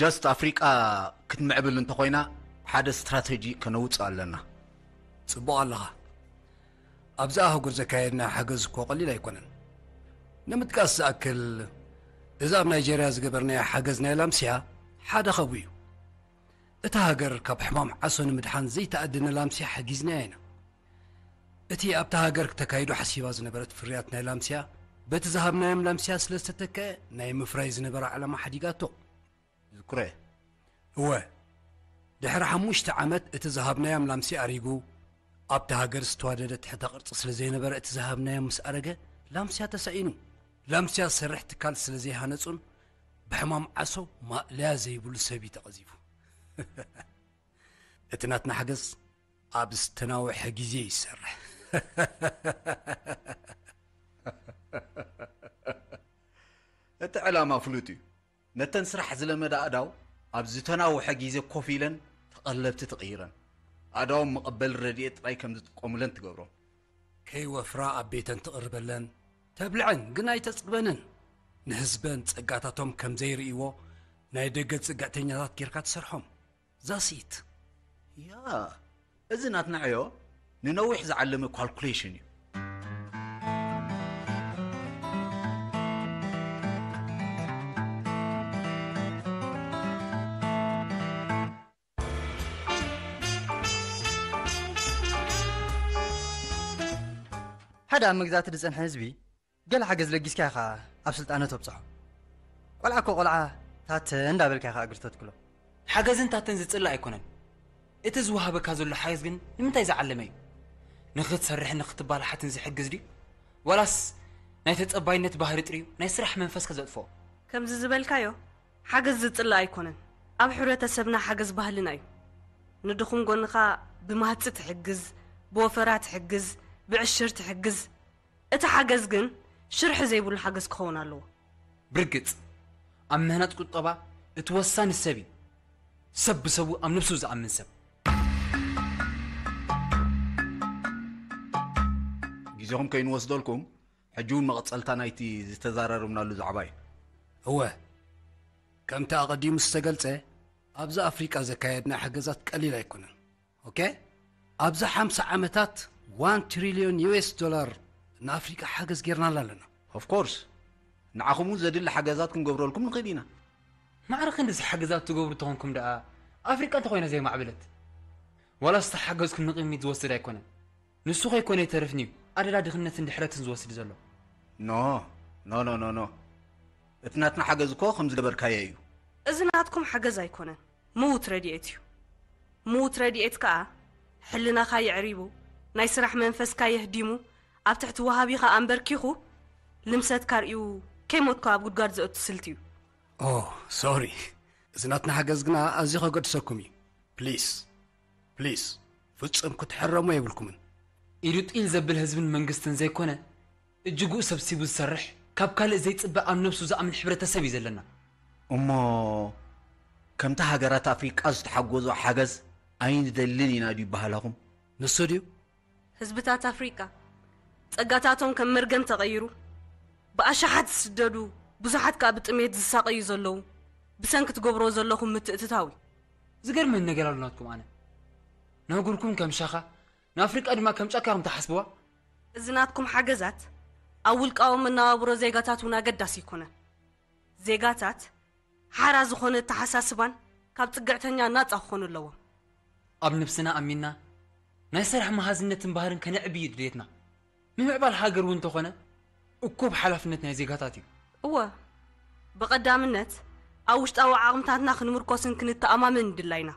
ጀስት ኣፍሪቃ ክትምዕብል እንተኾይና ሓደ ስትራተጂ ከነውፅእ ኣለና። ጽቡቕ ኣለኻ። ኣብዚ ኣህጉር ዘካየድና ሓገዝ እኮ ቀሊል ኣይኮነን። ንምጥቃስ ዝኣክል፣ እዚ ኣብ ናይጀርያ ዝገበርናዮ ሓገዝ ናይ ላምስያ ሓደ ኸቡ እዩ። እታ ሃገር ካብ ሕማም ዓሶ ንምድሓን ዘይተኣደነ ላምስያ ሓጊዝናያ ኢና። እቲ ኣብታ ሃገር ክተካይዶ ሓሲባ ዝነበረት ፍርያት ናይ ላምስያ በቲ ዝሃብናዮም ላምስያ ስለ ዝተተከአ ናይ ምፍራይ ዝነበራ ዕላማ ሓዲጋቶ። ዝክረ። እወ፣ ድሕሪ ሓሙሽተ ዓመት እቲ ዝሃብናዮም ላምሲ ኣሪጉ፣ ኣብቲ ሃገር ዝተዋደደ ትሕተ ቅርጺ ስለ ዘይነበረ እቲ ዝሃብናዮም ምስ ኣረገ ላምስያ ተሳኢኑ። ላምስያ ዝሰርሕ ትካል ስለ ዘይሃነጹን ብሕማም ዓሶ ማእለያ ዘይብሉ ሰብ እዩ ተቐዚፉ። እቲ ናትና ሓገዝ ኣብ ዝተናውሐ ግዜ ይሰርሕ። እቲ ዕላማ ፍሉጥ እዩ። ነተን ስራሕ ዝለመዳ ኣእዳው ኣብ ዝተናውሐ ግዜ ኮፍ ኢለን ተቐለብቲ ትቕይረን። ኣእዳዎም መቐበሊ ረድኤት ጥራይ ከም ዝጥቀሙለን ትገብሮም። ከይወፍራ ኣብ ቤተን ትቕርበለን፣ ተብልዐን ግን ኣይተጽግበንን። ንህዝበን ጸጋታቶም ከም ዘይርእይዎ ናይ ደገ ጽግዕተኛታት ጌርካ ትሰርሖም። ዛሲት። ያ፣ እዚ ናትና ዕዮ ንነዊሕ ዝዓለመ ካልኩሌሽን እዩ። ሓደ ኣብ መግዛእቲ ዝጸንሐ ህዝቢ ገለ ሓገዝ ለጊስካ ኢኻ ኣብ ስልጣነ ተብጽሖ። ቆልዓ እኮ ቆልዓ ታተ እንዳበልካ ኢኻ እግሪ ተትክሎ። ሓገዝን ታተን ዝጽላእ ኣይኮነን። እቲ ዝወሃበካ ዘሎ ሓገዝ ግን ንምንታይ ዝዓለመ እዩ? ንኽትሰርሕን ንኽትባላሓትን ዝሕግዝ ድዩ? ዋላስ ናይ ተጸባይነት ባህሪ ጥርዩ ናይ ስራሕ መንፈስካ ዘጥፍኦ? ከምዚ ዝበልካዮ ሓገዝ ዝጽላእ ኣይኮነን። ኣብ ሕብረተሰብና ሓገዝ ባህልና እዩ። ንድኹም ጎንኻ ብማህጺ ትሕግዝ፣ ብወፈራ ትሕግዝ፣ ብዕሽር ትሕግዝ። እቲ ሓገዝ ግን ሽርሒ ዘይብሉ ሓገዝ ክኸውን ኣለዎ። ብርግጽ፣ ኣብ ምህናጽ ቁጠባ እቲ ወሳኒ ሰብ እዩ። ሰብ ብሰቡ ኣብ ነብሱ ዝኣምን ሰብ። ግዜኹም ከይንወስደልኩም፣ ሕጂ እውን መቐጸልታ ናይቲ ዝተዛራረብናሉ ዛዕባ እዩ። እወ፣ ከምቲ ኣቐዲሙ ዝተገልጸ፣ ኣብዚ ኣፍሪቃ ዘካየድና ሓገዛት ቀሊል ኣይኮነን። ኦኬ? ኣብዚ ሓምሳ ዓመታት ዋን ትሪልዮን ዩ ኤስ ዶላር ንኣፍሪቃ ሓገዝ ጌርናላ ኣለና። ኦፍ ኮርስ፣ ንዓኹም እውን ዘድሊ ሓገዛት ክንገብረልኩም ንኽእል ኢና። ማዕረ ክንድዚ ሓገዛት ትገብሩ ተኾንኩም ደኣ፣ ኣፍሪቃ እንተኾይና ዘይማዕበለት? ዋላስ እቲ ሓገዝኩም ንቕድሚት ዝወስድ ኣይኮነን? ንሱ ከይኮነ ይተርፍን'ዩ ኣደዳ ድኽነትን ድሕረትን ዝወስድ ዘሎ። ኖ፣ ኖ፣ ኖ፣ ኖ፣ ኖ። እቲ ናትና ሓገዝ እኮ ከም ዝገበርካዮ እዩ። እዚ ናትኩም ሓገዝ ኣይኮነን፣ ምዉት ረድኤት እዩ። ምዉት ረድኤት ከኣ ሕልናኻ የዕሪቡ፣ ናይ ስራሕ መንፈስካ የህዲሙ፣ ኣብ ትሕቲ ወሃቢኻ ኣንበርኪኹ፣ ልምሰትካ ርእዩ፣ ከይሞትካ ኣብ ጉድጓድ ዘእቱ ስልቲ እዩ። ኦ፣ ሶሪ። እዚ ናትና ሓገዝ ግና ኣዝዩ ከገድሰኩም እዩ። ፕሊስ፣ ፕሊስ፣ ፍጹም ክትሕረሙ የብልኩምን። ኢዱ ጢል ዘብል ህዝብን መንግስትን ዘይኮነ፣ እጅግኡ ሰብሲቡ ዝሰርሕ፣ ካብ ካልእ ዘይጽበ ኣብ ነብሱ ዝኣምን ሕብረተሰብ እዩ ዘለና። እሞ ከምቲ ሃገራት ኣፍሪቃ ዝተሓጎዞ ሓገዝ ኣይንደልን ኢና ድዩ በሃላኹም? ንሱ ድዩ? ህዝብታት ኣፍሪቃ ጸጋታቶም ከም መርገም ተቐይሩ፣ ብኣሽሓት ዝስደዱ፣ ብዙሓት ከኣ ብጥሜት ዝሳቐዩ ዘለዉ፣ ብሰንኪ ትገብርዎ ዘለኹም ምትእትታው እዩ። ዝገርመኒ ነገር ኣሎ ናትኩም ኣነ። ናጉርኩም ከም ሻኻ፣ ንኣፍሪቃ ድማ ከም ጫካ ኢኹም ትሓስብዋ? እዚ ናትኩም ሓገዛት ኣብ ውልቃዊ መነባብሮ ዜጋታት እውን ኣገዳሲ ኣይኮነን። ዜጋታት ሓራ ዝኾነ ኣተሓሳስባን ካብ ጽግዕተኛ ናጻ ክኾኑ ኣለዎም። ኣብ ነብስና ኣሚንና ናይ ስራሕ መሃዝነትን ባህርን ከነዕቢ እዩ ድሌትና። ምምዕባል ሃገር እውን እንተኾነ እኩብ ሓላፍነት ናይ ዜጋታት እዩ። እወ፣ ብቐዳምነት ኣብ ውሽጣዊ ዓቕምታትና ክንምርኮስን ክንተኣማመን ድላይና።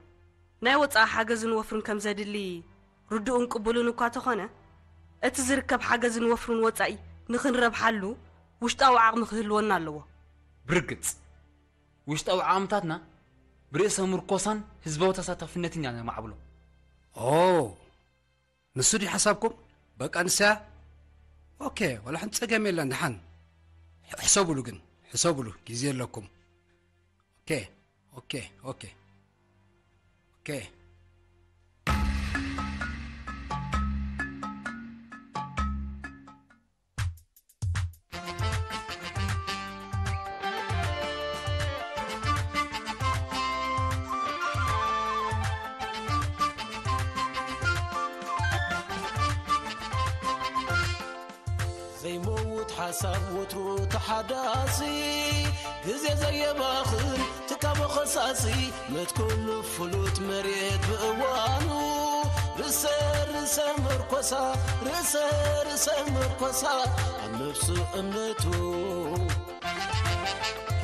ናይ ወጻኢ ሓገዝን ወፍርን ከም ዘድሊ ርዱእን ቅቡልን እኳ ተኾነ፣ እቲ ዝርከብ ሓገዝን ወፍርን ወጻኢ ንኽንረብሓሉ ውሽጣዊ ዓቕሚ ክህልወና ኣለዎ። ብርግጽ፣ ውሽጣዊ ዓቕምታትና ብርእሰ ምርኮሳን ህዝባዊ ተሳታፍነትን ኢና ነማዕብሎ። ኦ፣ ንሱ ድዩ ሓሳብኩም? በቃ ንስያ? ኦኬ፣ ወላ ሓንቲ ጸገም የለን፣ ደሓን። ሕ-፣ ሕሰቡሉ ግን፣ ሕሰቡሉ፣ ግዜ ኣለኩም። ኦኬ፣ ኦኬ፣ ኦኬ። ኦኬ። ሳብ ወትሩ ተሓዳሲ፣ ግዜ ዘየባኽን ትካቦ ኸሳሲ፣ መትከሉ ፍሉጥ መሬት ብእዋኑ፣ ርእሰ ርእሰ መርኮሳ፣ ርእሰ ርእሰ መርኮሳ፣ ኣብ ነፍሱ እምነቱ።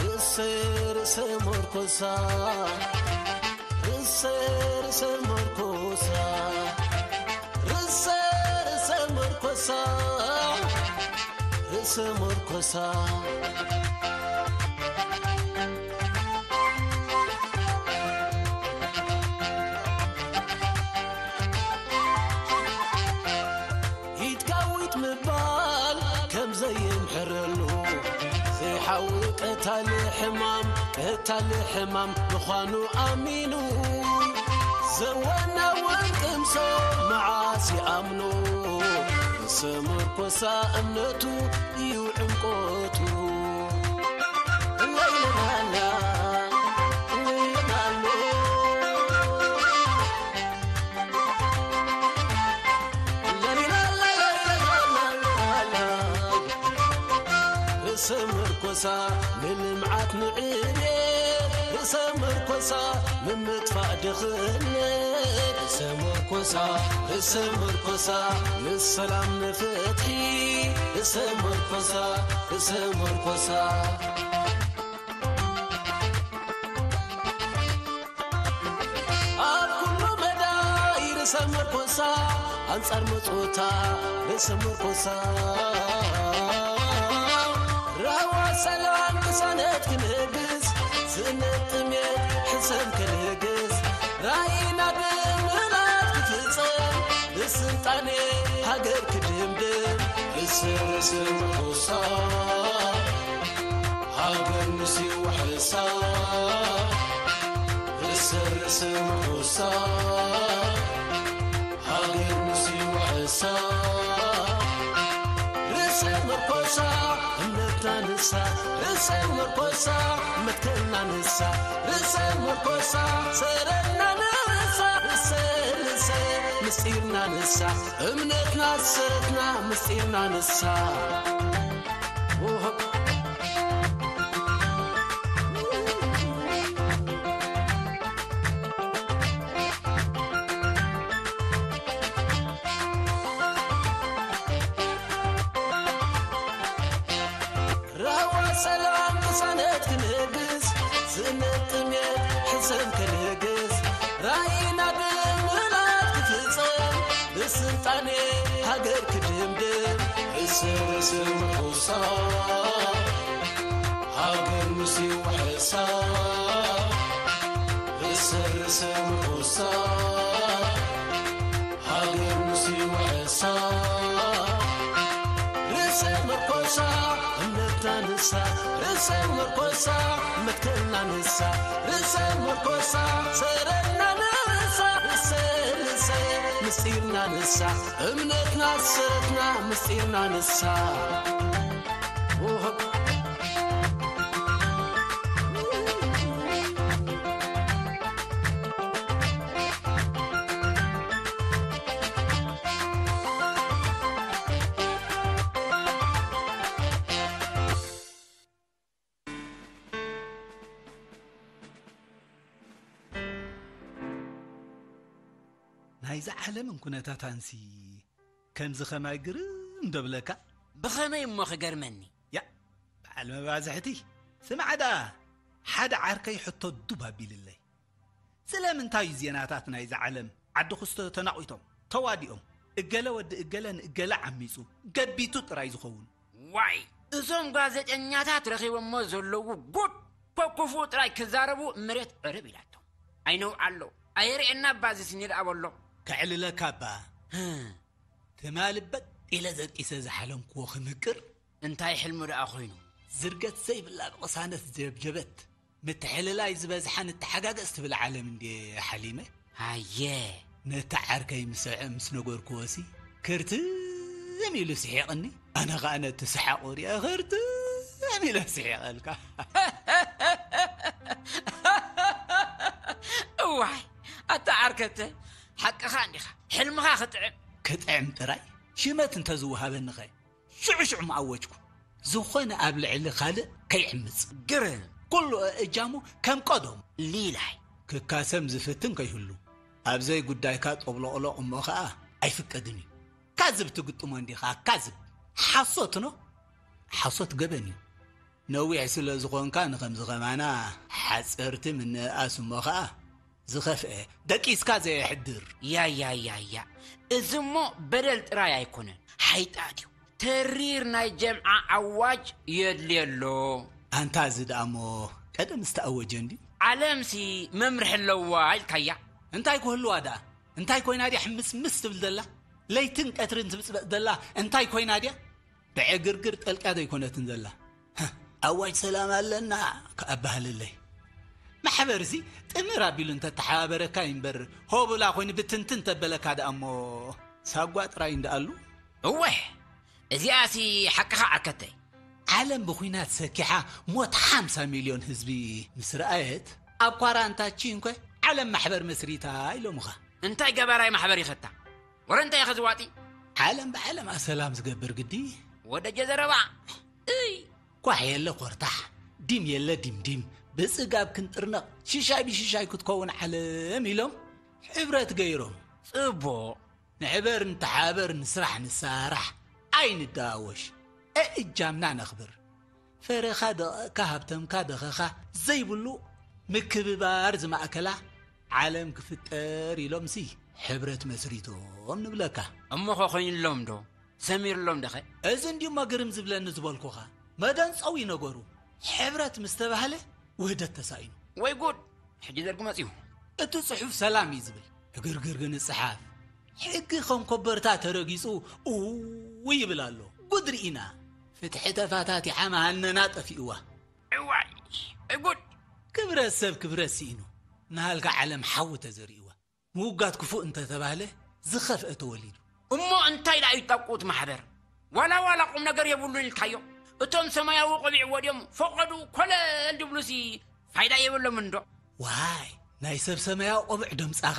ርእሰ ርእሰ መርኮሳ፣ ርእሰ ርእሰ መርኮሳ፣ ርእሰ ርእሰ መርኮሳ፣ ርእሰ መርኮሳ። ኢትካዊት ምባል ከም ዘይምሕረሉ፣ ዘይሓዊ ቀታሊ ሕማም፣ ቀታሊ ሕማም ምዃኑ ኣሚኑ፣ ዘወናውን ቅምሶ መዓስ ይኣምኖ? ርእሰ መርኮሳ እምነቱ እዩ ዕምቆቱ። ለይለላላ፣ ለይለላሎ። ርእሰ መርኮሳ ንልምዓት ንዕቤት፣ ርእሰ መርኮሳ ንምጥፋእ ድኽነት፣ ርእሰ መርኮሳ፣ ርእሰ መርኮሳ ንሰላም ንፍትሒ፣ ርእሰ መርኮሳ፣ ርእሰ መርኮሳ። ኣብ ኩሉ መዳይ ርእሰ መርኮሳ፣ ኣንጻር መጾታ ርእሰ መርኮሳ። ራህዋ ሰላም ቅሳነት ክንህግስ፣ ስእነት ጥሜት ሕሰም ክንህግስ፣ ራእይና ብምላት ክፍጸም፣ ብስልጣኔ ሃገር ክድምድም፣ ርእሰ ርእሰ መርኮሳ። ሃገር ምስ ይውሕሳ፣ ርእሰ ርእሰ ምርኮሳ። ሃገር ምስ ይውሕሳ፣ ርእሰ ምርኮሳ። እምነትና ንሳ፣ ርእሰ ምርኮሳ። መትከልና ንሳ፣ ርእሰ ምርኮሳ። ሰረትና ንሳ፣ ርእሰ ርእሰ ምስጢርና ንሳ። እምነትና ሰረትና ምስጢርና ንሳ። ራህዋ ሰላም ቅሳነት ክንህግስ፣ ስእነት ጥሜት ሕሰም ክንህግስ፣ ራእይና ብምላት ክፍጸም፣ ብስልጣኔ ሃገር ክድምድም፣ ርእሰ ርእሰ ምርኮሳ። ሃገር ምስ ይውሕሳ፣ ርእሰ ርእሰ ምርኮሳ። ሃገር ምስ ይውሕሳ፣ ርእሰ ምርኮሳ። እምነትና ንሳ፣ ርእሰ ምርኮሳ። መትከልና ንሳ፣ ርእሰ ምርኮሳ። ሰረትና ንሳ፣ ርእሰ ርእሰ ምስጢርና ንሳ። እምነትና ሰረትና ምስጢርና ንሳ። ናይዛ ዓለምን ኩነታታንሲ ከምዚ ኸማይ ግርም ዶ ብለካ? ብኸመይ እሞ ክገርመኒ? ያ፣ በዓል መባዝሕቲ፣ ስማዕ ደኣ፣ ሓደ ዓርከይ ሕቶ ዱብ ኣቢልለይ። ስለምንታይ እዩ ዜናታት ናይዛ ዓለም ዓዲ ክስቶ ተናቒቶም፣ ተዋዲኦም፣ እገለ ወዲ እገለ ንእገለ ዓሚጹ፣ ገቢቱ ጥራይ ዝኸውን? ዋይ፣ እዞም ጋዜጠኛታት ረኺቦሞ ዘለዉ ጉድ፣ ኮኩፉ ጥራይ ክዛረቡ መሬት ዕርብ ኢላቶም። ኣይነውዓሎ፣ ኣየርእየና እባ እዚ ስኒ ደኣ በሎ። ከዕልለካ እባ። ህም። ትማሊ በጥ ኢለ ዘቂሰ ዝሓለምክዎ ክምቅር። እንታይ ሕልሙ ደኣ ኮይኑ? ዝርገት ዘይብላ ብቕሳነት ዘብጀበት፣ ምትሕልላይ ዝበዝሓ ንተሓጋገዝ ትብል ዓለም እንድየ ሓሊመ። ኣየ። ነቲ ዓርከይ ምስ፣ ምስ ነገርክዎሲ፣ ክርትም ኢሉ ስሒቕኒ። ኣነ ኸኣ ነቲ ሰሓቑ ሪኣ ክርትም ኢለ ስሒቐልካ። እዋይ፣ ኣታ ዓርከተ፣ ሓቅኻ እንዲኻ። ሕልምኻ ክጥዕም። ክጥዕም ጥራይ? ሽመት እንተዝወሃበኒኸ? ሽዑ ሽዑ ምኣወጅኩ። ዝኾነ ኣብ ልዕሊ ካልእ ከይዕምጽ፣ ግርም ኩሉ እጃሙ ከም ቀደሙ ሊላይ ክካሰም ዝፍትን ከይህሉ፣ ኣብ ዘይጉዳይካ ጠብሎቕሎቕ እሞ ኸኣ ኣይፍቀድን እዩ። ካዝብ ትግጥሞ እንዲኻ፣ ካዝብ። ሓሶት ኖ? ሓሶት ገበን እዩ። ነዊሕ ስለ ዝኾንካ ንኸምዚ ኸማና ሓጸርቲ ምንእኣስ እሞ ኸኣ ዝኸፍአ፣ ደቂስካ ዘየሕድር። ያያያያ፣ እዚ እሞ በደል ጥራይ ኣይኮነን፣ ሓይጣት እዩ። ተሪር ናይ ጀምዓ ኣዋጅ የድልየሎ። ኣንታ እዚ ደኣ እሞ ቀደም ዝተኣወጀ እንዲ። ዓለምሲ መምርሒ ኣለዋ ኢልካያ። እንታይ ክህልዋ ደኣ? እንታይ ኮይና ድያ ሕምስምስ ትብል ዘላ? ለይትን ቀትርን ትብጽበጥ ዘላ እንታይ ኮይና ድያ? ብዕግርግር ጠልቅያ ዘይኮነትን ዘላ። ኣዋጅ ሰላም ኣለና ክኣባህልለይ። ማሕበርሲ ጥምር ኣቢሉ እንተተሓባበረካ ይንበር፣ ሆብላ ኮይኑ ብትንትን ተበለካ ደኣ እሞ ሳጓ ጥራይ እንደኣሉ። እወ፣ እዚኣሲ ሓቅኻ ዓርከተይ። ዓለም ብኹናት ሰኪሓ ሞት ሓምሳ ሚልዮን ህዝቢ ምስ ረኣየት፣ ኣብ ኳራንታቺን ኮ ዓለም ማሕበር መስሪታ ኢሎምኻ። እንታይ ገባራይ ማሕበር ይኸታ? ወረ እንታይ ኢኸ ዝዋጢ? ዓለም ብዓለማ ሰላም ዝገብር ግዲ። ወደጀ ዘረባ እይ ኳሕ የለ ኮርታሕ፣ ዲም የለ ዲምዲም፣ ብጽጋብ ክንጥርነቕ ሽሻይ ብሽሻይ ክትከውን ዓለም ኢሎም ሕብረት ገይሮም። ጽቡቕ። ንሕበር ንተሓበር ንስራሕ ንሳራሕ ኣይንደዋወሽ፣ እእጃምና ነኽብር። ፈረኻ ደቐቕካ ሃብተምካ ደኸኻ ዘይብሉ ምክብባር ዝማእከላ ዓለም ክፍጠር ኢሎምሲ ሕብረት መስሪቶም ንብለካ። እሞኸ ኮይንሎም ዶ? ሰሚርሎም ደኸ? እዚ እንዲሞ ግርም ዝብለኒ ዝበልኩኻ። መደንጸዊ ነገሩ ሕብረት ምስ ተባህለ ውህደት ተሳኢኑ። ወይ ጉድ! ሕጂ ደርጊ መጺኡ። እቲ ጽሑፍ ሰላም እዩ ዝብል። ዕግርግር ግን እጽሓፍ። ሕጊ ከም ኮበርታ ተረጊጹ እው ይብል ኣሎ። ጉድ ርኢና። ፍትሒ ተፋታቲሓ መሃነና ጠፊእዋ። እዋይ ወይ ጉድ! ክብረት ሰብ ክብረት ስኢኑ። ንሃልካ ዓለም ሓዊ ተዘሪእዋ። ምውጋድ ክፉእ እንተተባህለ ዝኸፍአ ተወሊዱ። እሞ እንታይ ደኣ እዩ ጠቁት ማሕበር? ዋላ ዋላ ቁም ነገር የብሉን ኢልካዮ። እቶም ሰማያዊ ቆቢዕ ወድዮም ፈቐዱ ኮለል ድብሉሲ ፋይዳ የብሎም እንዶ። ዋይ ናይ ሰብ ሰማያዊ ቆብዕ ደምጻኻ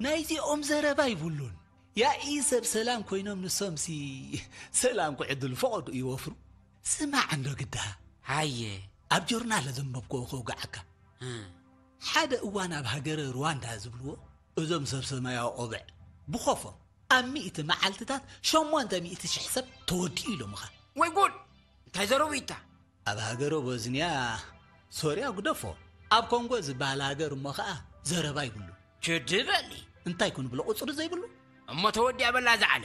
ናይዚኦም ዘረባ ይብሉን። ያኢ ሰብ ሰላም ኮይኖም ንሶምሲ ሰላም ክዕድሉ ፈቐዱ ይወፍሩ። ስማዕ እንዶ ግዳ ሃየ ኣብ ጆርናል ዘንበብክዎ ከውግዓካ። ሓደ እዋን ኣብ ሃገረ ሩዋንዳ ዝብልዎ እዞም ሰብ ሰማያዊ ቆብዕ ብኾፎም ኣብ ሚእቲ መዓልትታት ሸሞንተ ሚእቲ ሽሕ ሰብ ተወዲኡ ኢሎምኻ። ወይ ጉድ! እንታይ ዘረቡ ኢታ? ኣብ ሃገረ ቦዝንያ ሶርያ ግደፎ፣ ኣብ ኮንጎ ዝበሃል ሃገር እሞ ኸኣ ዘረባ ይብሉ። ችዲ በሊ። እንታይ ኩን ብሎ ቁጽሪ ዘይብሉ? እሞ ተወዲኣ በላ ዝዓለ።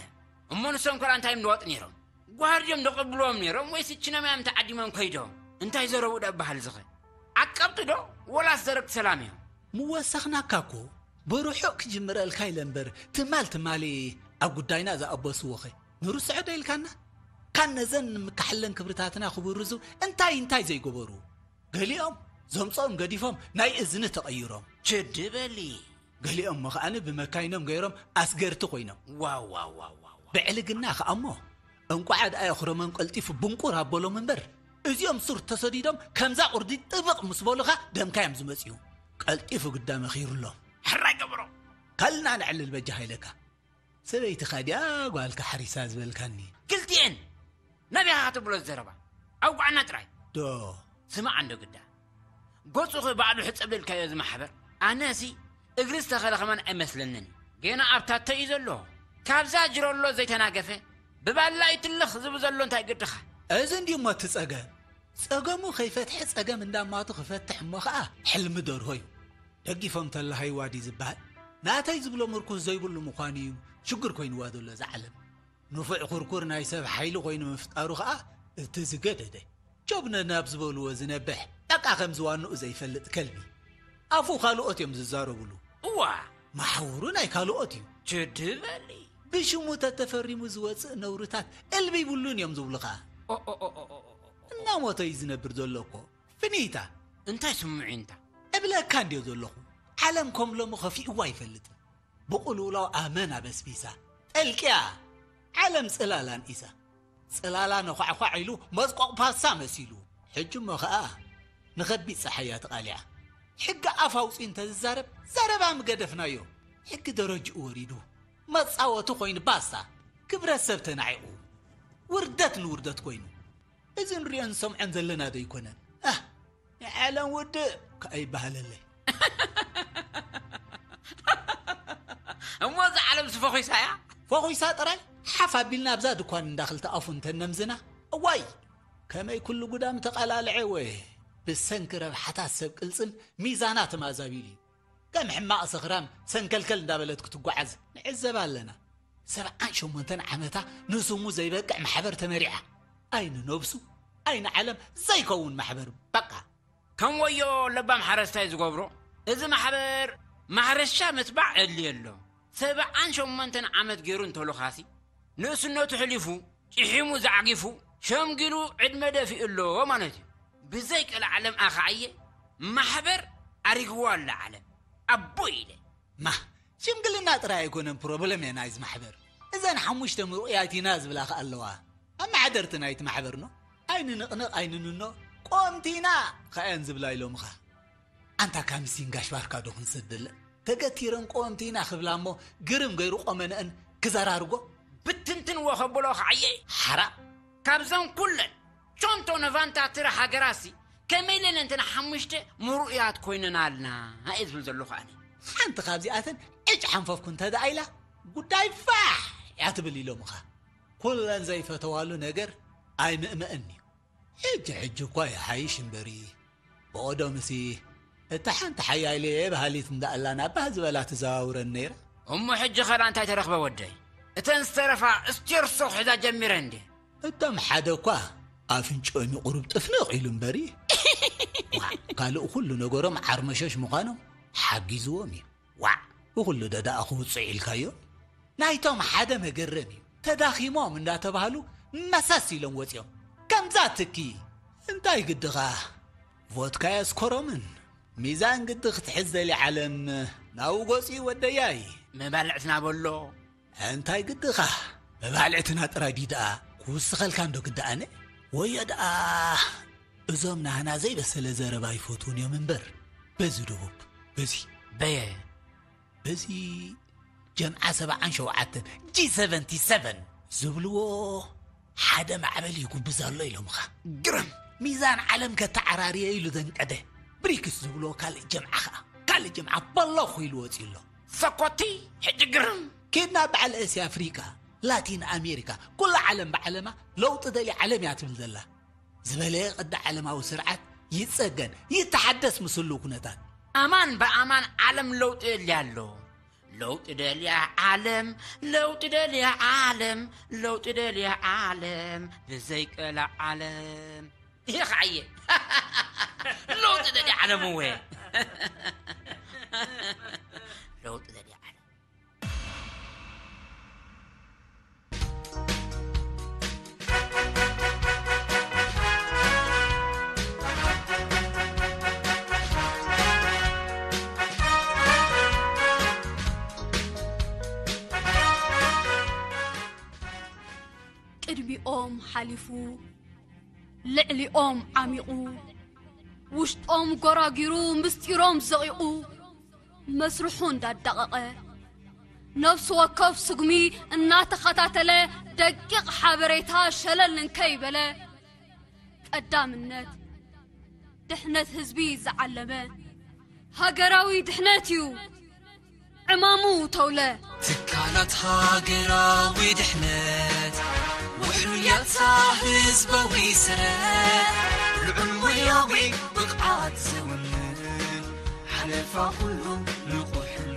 እሞ ንሶም ከላ እንታይ እዮም ዝዋጡ ነይሮም? ጓርድዮም ደቐብልዎም ነይሮም ወይስ እችነም እዮም ተዓዲሞም ከይዶም? እንታይ ዘረቡ ደኣ በሃል ዝኸ? ዓቀብቲ ዶ ወላስ ዘረግቲ ሰላም እዮም? ምወሰኽናካ እኮ ብርሑቕ ክጅምረልካ ኢለ እምበር ትማል ትማሊ ኣብ ጉዳይና ዝኣበስዎኸ ንርስዖ ዶ ኢልካና? ካን ነዘን ንምካሕለን ክብርታትና ክብርዙ እንታይ እንታይ ዘይገበሩ? ገሊኦም ዘምፅኦም ገዲፎም ናይ እዝኒ ተቐይሮም። ችዲ በሊ። ገሊኦም መኻእኒ ብመካይኖም ገይሮም ኣስገርቲ ኮይኖም። ዋው ዋው ዋው ዋው። ብዕልግና ከኣ እሞ እንቋዕ ደኣ የኽረሞም ቀልጢፉ ብንቁር ኣበሎም እምበር እዚኦም ሱር ተሰዲዶም ከምዛ ቁርዲ ጥብቕ ምስ በሉኻ ደምካ እዮም ዝመፅኡ። ቀልጢፉ ግዳ መኺሩሎም። ሕራይ ገበሮ። ከልና ነዕልል በጃኻ ኢለካ። ሰበይትኻ ድያ ጓልካ ሓሪሳ ዝበልካኒ? ክልቲኤን ናበይ ኢኻ ክትብሎ ዘረባ? ኣውግዓና ጥራይ። ዶ ስማዕ እንዶ ግዳ። ገጹ ኸ ባዕሉ ሕጸብ ኢልካዮ እዚ ማሕበር? ኣነሲ እግሪ ዝተኸለ ከማን ኣይመስለንን። ገና ኣብ ታተ እዩ ዘሎ። ካብዛ ጅረሎ ዘይተናገፈ ብባላ እዩ ትልኽ ዝብል ዘሎ እንታይ ግድኻ? እዚ እንድዩ እሞ እቲ ጸገም። ጸገሙ ከይፈትሐ ጸገም እንዳማቱ ክፈትሕ እሞ ኸኣ ሕልሚ ደርሆ እዩ። ደጊፎም ተለሃይዋ ድዩ ዝበሃል? ናተይ ዝብሎ ምርኩስ ዘይብሉ ምዃኑ እዩ ሽግር ኮይንዋ ዘሎ እዛ ዓለም። ንፉዕ ኩርኩር ናይ ሰብ ሓይሊ ኮይኑ ምፍጣሩ ኸኣ እቲ ዝገደደ። ጆብነ ናብ ዝበልዎ ዝነብሕ በቃ ከም ዝዋንኡ ዘይፈልጥ ከልቢ። ኣፉ ካልኦት እዮም ዝዛረብሉ። እዋ መሓውሩ ናይ ካልኦት እዩ። ችድበሊ ብሽሙ ተተፈሪሙ ዝወፅእ ነውርታት እልቢ ይብሉን እዮም ዝብሉ ኸኣ። ኦ፣ ኦ፣ ኦ፣ ኦ፣ ኦ፣ ኦ። እናሞተ እዩ ዝነብር ዘሎ እኮ። ፍኒታ እንታይ ስምዒንታ እብለካ እንድዮ ዘለኹ። ዓለም ከም ሎሚ ኸፊእዋ ኣይፈልጥን። ብቕልውላው ኣመን ኣበስቢሳ ጠልቅያ ዓለም ጽላላን ኢሳ። ጽላላ ነዃዕኳዕ ኢሉ መስቆቕ ፓሳ መሲሉ። ሕጂ እሞ ኸኣ ንኸቢድ ጸሓያ ተቓሊዓ። ሕጊ ኣፍ ኣውጺኡ እንተዝዛረብ ዘረባ ምገደፍናዮ። ሕጊ ደረጅኡ ወሪዱ መጻወቲ ኮይኑ ባስታ። ክብረት ሰብ ተናዒቑ። ውርደት ንውርደት ኮይኑ። እዚ ንሪኦን ንሰምዖን ዘለና ዶ ኣይኮነን? ኣህ፣ ናይ ዓለም ውድእ ከኣ ይበሃለለይ። እሞ እዛ ዓለም ዝፈኺሳ እያ። ፈኺሳ ጥራይ ሓፍ ኣቢልና ኣብዛ ድኳን እንዳ ክልተ ኣፉ እንተነምዝና፣ እዋይ፣ ከመይ ኩሉ ጉዳም ተቓላልዐ ወ ብሰንኪ ረብሓታት ሰብ ቅልጽም ሚዛና ተማዛቢሉ እዩ። ከም ሕማቕ ሰኽራም ሰንከልከል እንዳበለት ክትጓዓዝ ንዕዘብ ኣለና። ሰብዓን ሸሞንተን ዓመታ ንስሙ ዘይበቅዕ ማሕበር ተመሪዓ፣ ኣይኒ ነብሱ ኣይኒ ዓለም ዘይከውን ማሕበር በቃ። ከም ወዮ ለባም ሓረስታይ ዝገብሮ እዚ ማሕበር ማሕረሻ ምትባዕ ኣድልዮ ኣሎ። ሰብዓን ሸሞንተን ዓመት ገይሩ እንተሎ ኻሲ ንእስነቱ ሕሊፉ ጭሒሙ ዛዕጊፉ ሸምጊሉ ዕድመ ደፊኡ ኣሎ ማለት እዩ። ብዘይ ቀልዓለም ኣኸዓየ ማሕበር ኣሪግዎ ኣለ ዓለም ኣቦ ኢለ። ማ ሽምግልና ጥራይ ኣይኮነን ፕሮብለም እየ ናይዚ ማሕበር። እዘን ሓሙሽተ ምሩቕያት ኢና ዝብላ ከ ኣለዋ። ኣመሓደርቲ ናይቲ ማሕበር ኖ ኣይንንቕንቕ ኣይንንኖ ቆምቲና ከኣየን ዝብላ ኢሎምኻ። ኣንታ ካምሲን ጋሽ ባርካ ዶ ክንሰደለን ተገቲረን ቆምቲና ክብላ እሞ ግርም ገይሩ ቆመነአን ክዘራርጎ። ብትንትንዎ ከብሎ ከዓየ ሓራ ካብዘን ኩለን ቾንቶ ነቫንታ ትረ ሃገራሲ ከመይ ኢለን እንተን ሓሙሽተ ምሩእያት ኮይነን ኣልና እየ ዝብል ዘለኹ ኣነ። ሓንቲ ካብዚኣተን ዕጭ ሓንፈፍኩ እንተ ደኣ ኢላ ጉዳይ ፋሕ እያ ትብል ኢሎምኻ። ኩለን ዘይፈተዋሉ ነገር ኣይምእመእን እዩ። ሕጂ ሕጂ እኳ ይሓይሽ እምበሪ ብቐደምሲ እታ ሓንቲ ሓያለየ በሃሊት እንዳ ኣላ ናብ ባህ ዝበላ ትዘዋውረን ነይራ። እሞ ሕጂ ኸላ እንታይ ተረኽበ ወደይ? እተን ዝተረፋ ስቴርሶ ክሕዛ ጀሚረ እንዴ? እቶም ሓደ እኳ ኣፍንጭኦም እዩ ቁሩብ ጥፍንቕ ኢሉ እምበሪ ዋዕ፣ ካልእ ኩሉ ነገሮም ዓርመሸሽ ምዃኖም ሓጊዝዎም እዩ። ዋዕ፣ ብኹሉ ደዳኣ ክውፅዕ ኢልካዮም? ናይቶም ሓደ መገረም እዩ። ተዳኺሞም እንዳተባህሉ መሰስ ኢሎም ወፂኦም። ከምዛ ትኪ እንታይ ግድኻ? ቮድካ የስኮሮምን ሚዛን ግዲ ክትሕዝ ደሊ ዓለም ናብኡ ገፂኡ ወደያይ። መባልዕትና በሎ። እንታይ ግድኻ? መባልዕትና ጥራይ ድዩ ደኣ ክውስኸልካ እንዶ ግድኣነ? ወዮ ደኣ እዞም ናህና ዘይበሰለ ዘረባ ይፈትዉን እዮም እምበር። በዚ ደቡብ፣ በዚ። በየ። በዚ ጀምዓ ሰብዓን ሸውዓተን፣ ጂ ሰቨንቲ ሰቨን ዝብልዎ ሓደ ማዕበል ይጉብዝ ኣሎ ኢሎምኻ። ግርም! ሚዛን ዓለም ከተዓራርየ ኢሉ ዘንቀደ። ብሪክስ ዝብልዎ ካልእ ጀምዓ ኸኣ፣ ካልእ ጀምዓ በሎኹ ኢሉ ወጺኡ ኣሎ። ሰኮቲ፣ ሕጂ ግርም! ኬድና በዓል እስያ ኣፍሪቃ፣ ላቲን ኣሜሪካ፣ ኩላ ዓለም ብዓለማ ለውጢ ደልያ ዓለም እያ ትብል ዘላ። ዝበለየ ቅዲ ዓለማዊ ስርዓት ይጸገን፣ ይተሓደስ ምስ ህሉው ኩነታት። ኣማን ብኣማን ዓለም ለውጢ የድልያ ኣሎ። ለውጢ ደልያ ዓለም፣ ለውጢ ደልያ ዓለም፣ ለውጢ ደልያ ዓለም፣ ብዘይ ቀላ ዓለም። ይኸዓየ። ለውጢ ደልያ ዓለም እወ። ለውጢ ደልያ ዓለም። ቅድሚኦም ሓሊፉ ልዕሊኦም ዓሚቑ ውሽጦም ጎራጊሩ ምስጢሮም ዘቒቑ መስርሑ እንዳዳቐቐ ነፍሲ ወከፍ ስጉሚ እናተኸታተለ ደቂቕ ሓበሬታ ሸለል እንከይበለ ቀዳምነት ድሕነት ህዝቢ ዝዓለመ ሃገራዊ ድሕነት እዩ ዕማሙ ተውለ። ትካላት ሃገራዊ ድሕነት ውሕሉል ያታ ህዝባዊ ስረ ልዑል ሞያዊ ብቕዓት ዘውንን ሓለፋ ኩሉ ንቑሕን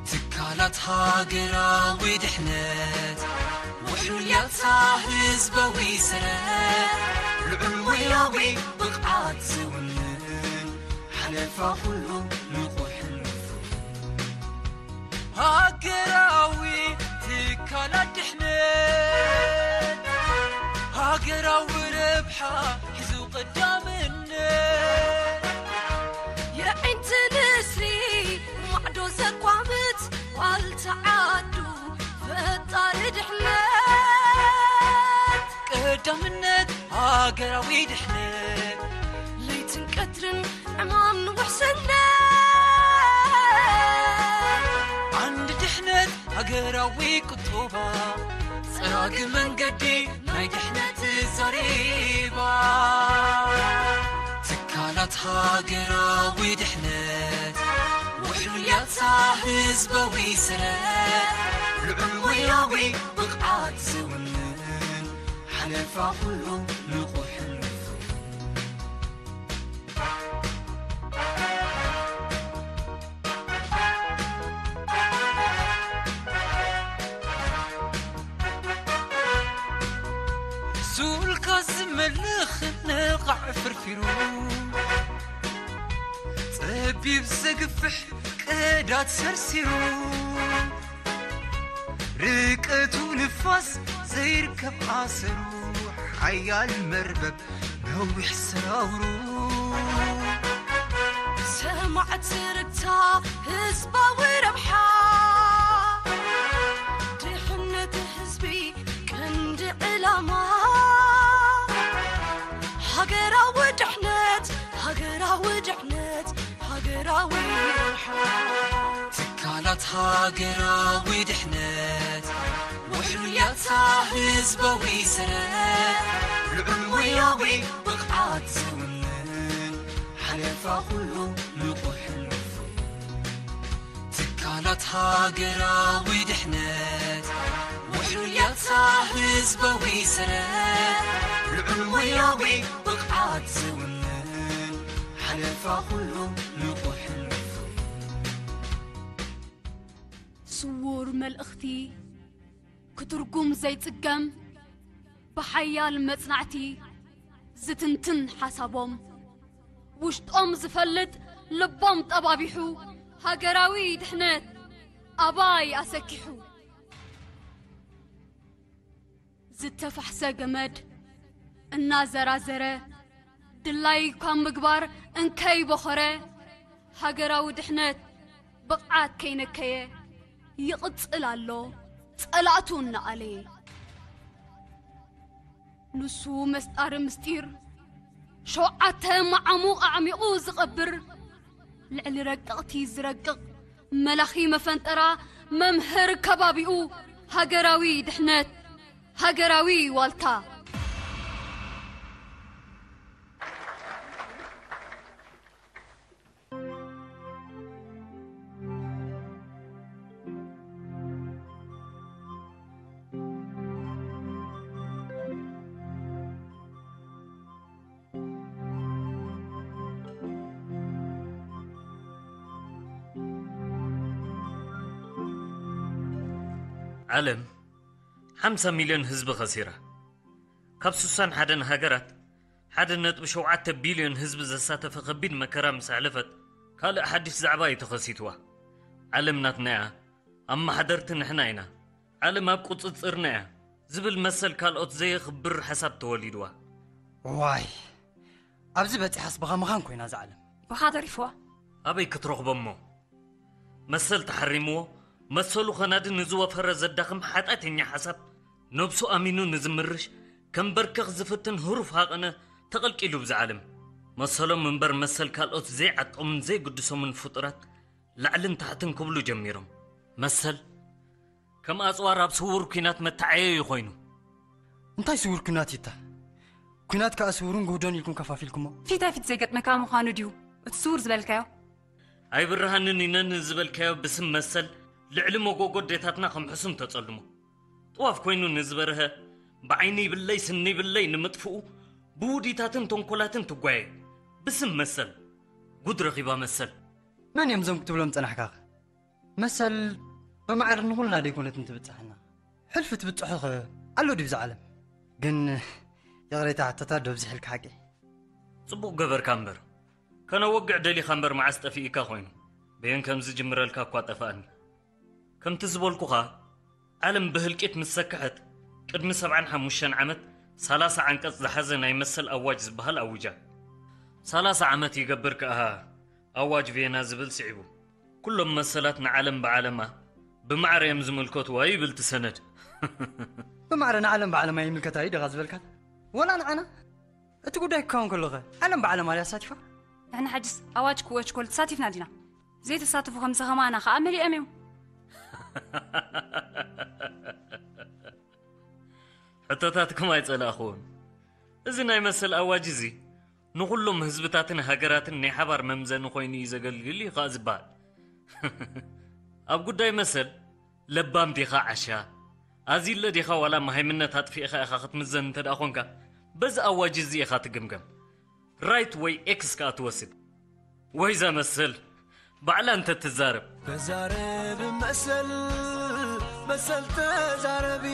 ትካላት ሃገራዊ ድሕነት ውሕሉል ያታ ህዝባዊ ሰረት ልዑል ሞያዊ ብቕዓት ዝውንን ሓለፋ ኩሉ ንቑሕን ሃገራዊ ትካላት ድሕነት ሃገራዊ ረብሓ ሒዙ ቀዳምነት የዒንቲ ንስሪ ማዕዶ ዘቋምት ዋልታ ዓዱ ፈጣሪ ድሕነት ቀዳምነት ሃገራዊ ድሕነት ለይትን ቀትርን ዕማም ንውሕስነት ዓንዲ ድሕነት ሃገራዊ ቁጠባ ጸራጊ መንገዲ ናይ ድሕነት ዘሪባ ትካላት ሃገራዊ ድሕነት፣ ውሕሉል ያታ ህዝባዊ ሰነድ፣ ልዑል ሞያዊ ብቕዓት ዝውንን፣ ሓለፋ ኩሉ ንቑሕን ሱልካ ዝመልኽ ነቓዕ ፍርፊሩ፣ ጸቢብ ዘግፍሕ ቀዳት ሰርሲሩ፣ ርቀቱ ንፋስ ዘይርከብ ኣሰሩ፣ ሓያል መርበብ ነዊሕ ሰራውሩ። ሰማዕቲ ርታ ህዝባዊ ረብሓ፣ ድሕነት ህዝቢ ቀንዲ ዕላማ፣ ሃገራዊ ድሕነት፣ ሃገራዊ ድሕነት፣ ሃገራዊ ረብሓ። ትካላት ሃገራዊ ድሕነት፣ ውሕሉል ያታ ህዝባዊ ሰነድ፣ ልዑል ሞያዊ ብቕዓት ዝውንን፣ ሓለፋ ኩሉ ንቑሕን ንፉዕ። ትካላት ሃገራዊ ድሕነት፣ ውሕሉል ያታ ህዝባዊ ሰነድ፣ ልዑል ሞያዊ ብቕዓት ዝውንን፣ ሓለፋ ኩሉ ንቑሕን ንፉዕ። ስዉር መልእኽቲ ክትርጉም ዘይጽገም፣ ብሓያል መጽናዕቲ ዝትንትን ሓሳቦም፣ ውሽጦም ዝፈልጥ ልቦም ጠባቢሑ፣ ሃገራዊ ድሕነት ኣባይ ኣሰኪሑ። ዝተፋሕሰ ገመድ እናዘራዘረ፣ ድላይ ካብ ምግባር እንከይቦኸረ፣ ሃገራዊ ድሕነት ብቕዓት ከይነከየ ይቕጽል ኣሎ ጸላእቱ እናኣለየ። ንሱ መስጣሪ ምስጢር ሸውዓተ መዓሙቕ ኣዕሚቑ ዝቐብር፣ ልዕሊ ረቀቕቲ ዝረቅቕ መላኺ መፈንጠራ፣ መምህር ከባቢኡ፣ ሃገራዊ ድሕነት፣ ሃገራዊ ዋልታ። ዓለም ሓምሳ ሚልዮን ህዝቢ ኸሲራ። ካብ ስሳን ሓደን ሃገራት ሓደ ነጥቢ ሸውዓተ ቢልዮን ህዝቢ ዘሳተፈ ከቢድ መከራ ምስ ኣሕለፈት፣ ካልእ ሓድሽ ዛዕባ እዩ ተኸሲትዋ። ዓለም ናትና እያ፣ ኣመሓደርቲ ንሕና ኢና፣ ዓለም ኣብ ቁጽጽርና እያ ዝብል መሰል ካልኦት ዘየኽብር ሓሳብ ተወሊድዋ። ዋይ፣ ኣብዚ በጺሓስ ብኻ ምኻን ኮይና እዛ ዓለም። ብኻ ተሪፍዋ። ኣበይ ክትረኽቦ እሞ? መሰል ተሓሪምዎ፣ መሰሉ ኸናዲ ንዝወፈረ ዘዳኽም ሓጢኣተኛ ሓሳብ፣ ነብሱ ኣሚኑ ንዝምርሽ፣ ከም በርከኽ ዝፍትን ህሩፍ ሃቐነ ተቐልቂሉ ብዛ ዓለም። መሰሎም እምበር መሰል ካልኦት ዘይዓጦምን ዘይግድሶምን ፍጡራት ላዕልን ታሕትን ክብሉ ጀሚሮም። መሰል ከም ኣጽዋር ኣብ ስዉር ኲናት መተዓየዩ ኮይኑ። እንታይ ስዉር ኲናት ይታ? ኲናት ከኣ ስዉርን ግህዶን ኢልኩም ከፋፊልኩሞ። ፊት ንፊት ዘይገጥመካ ምዃኑ ድዩ እቲ ስዉር ዝበልካዮ? ኣይብርሃንን ኢነን ዝበልካዮ ብስም መሰል ልዕሊ መጎጎ ኣዴታትና ከም ሕሱም ተጸልሞ። ጥዋፍ ኮይኑ ንዝበርሀ ብዓይኒ ይብለይ ስኒ ይብለይ ንምጥፍኡ ብውዲታትን ተንኮላትን ትጓየ። ብስም መሰል ጉድ ረኺባ መሰል። መን እዮም እዞም ክትብሎም ጸናሕካኸ? መሰል ብማዕረ ንኹልና ደይኮነትን ትብጽሓና። ሕልፊ ትብጽሖኸ ኣሎ ድዩ እዛ ዓለም? ግን ይቕሬታ፣ ሕቶታት ዶ ኣብዚሕልካ ሓቂ? ጽቡቕ ገበርካ እምበር፣ ከነወግዕ ደሊኻ እምበር መዓስ ጠፊእካ ኮይኑ? በየን ከም ዝጅምረልካ እኳ ጠፍኣኒ። ከምቲ ዝበልኩኻ፣ ዓለም ብህልቂት ምስ ሰክሐት፣ ቅድሚ ሰብዓን ሓሙሽተን ዓመት ሰላሳ ዓንቀጽ ዝሓዘ ናይ መሰል ኣዋጅ ዝበሃል ኣዊጃ። ሰላሳ ዓመት ይገብር ከኣ ኣዋጅ ቬና ዝብል ስዒቡ። ኩሎም መሰላት ንዓለም ብዓለማ ብማዕረ እዮም ዝምልከትዋ ይብል እቲ ሰነድ። ብማዕረ ንዓለም ብዓለማ ይምልከታ እዩ ደኻ ዝበልካት? ወላ ንዓና? እቲ ጉዳይ ክኸውን ከሎኸ ዓለም ብዓለማ ድያ ኣሳቲፋ? ንሕና ሕጅስ ኣዋጅ ክወጅ ኮል ተሳቲፍና ዲና? ዘይተሳተፉ ከምዚ ኸማና ኸኣ መሊኦም እዮም። ሕቶታትኩም ኣይጸላእኹዎን። እዚ ናይ መሰል ኣዋጅ እዚ ንኹሎም ህዝብታትን ሃገራትን ናይ ሓባር መምዘኒ ኮይኑ እዩ ዘገልግል እዩ ከኣ ዝበሃል። ኣብ ጉዳይ መሰል ለባም ዲኻ ዓሻ፣ ኣዚለ ዲኻ ዋላ መሃይምነት ኣጥፊእኻ ኢኻ ክትምዘን እንተ ደኣ ኾንካ፣ በዚ ኣዋጅ እዚ ኢኻ ትግምገም። ራይት ወይ ኤክስ ከኣ ትወስድ። ወይዛ መሰል ባዕላ እንተ ትዛረብ። ተዛረብ መሰል፣ መሰል ተዛረቢ።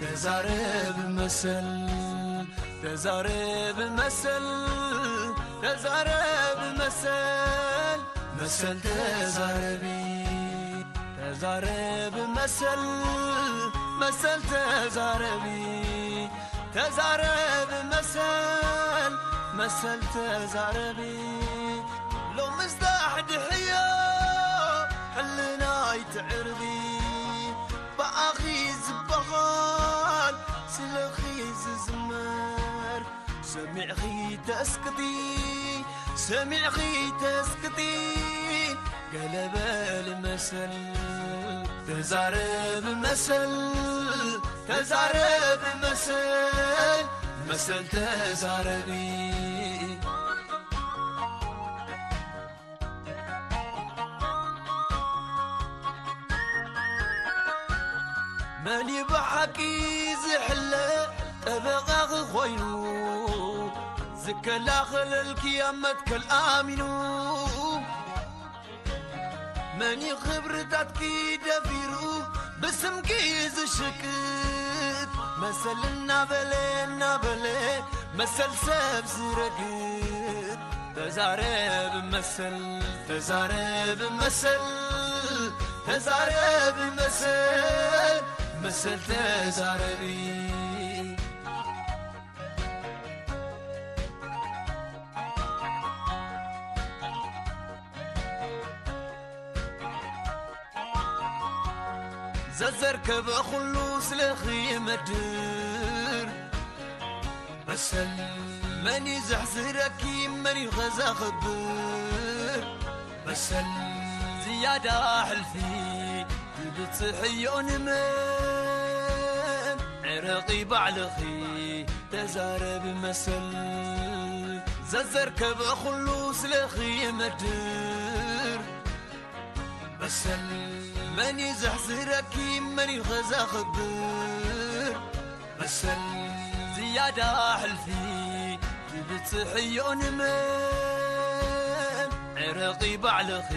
ተዛረብ መሰል፣ ተዛረብ መሰል፣ ተዛረብ መሰል፣ መሰል ተዛረቢ። ተዛረብ መሰል፣ መሰል ተዛረቢ። ተዛረብ መሰል፣ መሰል ተዛረቢ። ሎምስ ዳሕድሕዮ ሕልናይ ትዕርቢ። ብኣኺ ዝበሃል ስለኺ ዝዝመር። ሰሚዕኺ ተስክቲ፣ ሰሚዕኺ ተስክቲ። ገለ በል መሰል፣ ተዛረብ መሰል፣ ተዛረብ መሰል፣ መሰል ተዛረቢ። መን እዩ ብሓቂ ዝሕለ ጠበቓኺ ኮይኑ፣ ዝከላኸለልኪ ኣብ መትከል ኣሚኑ? መን እዩ ክብርታትኪ ደፊሩ ብስምኪ ዝሽቅጥ? መሰል እናበለ እናበለ መሰል ሰብ ዝረግጥ። ተዛረብ መሰል፣ ተዛረብ መሰል፣ ተዛረብ መሰል፣ መሰል ተዛረቢ። ዘዘርከበ ኩሉ ስለኺ ይመድር። መሰል መን እዩ ዘሕዝረኪ፣ መን እዩ ከዘኽብር? መሰል ዝያዳ ሕልፊ ትብጽሕዮ ንመን? ዕረቒ ባዕልኺ ተዛረብ መሰል። ዘዘርከበ ኩሉ ስለኺ ይመድር። መሰል መን እዩ ዘሕዝረኪ፣ መን እዩ ከዘኽብር? መሰል ዝያዳ ሕልፊ ትብጽሕዮ ንመን? ዕረቒ ባዕልኺ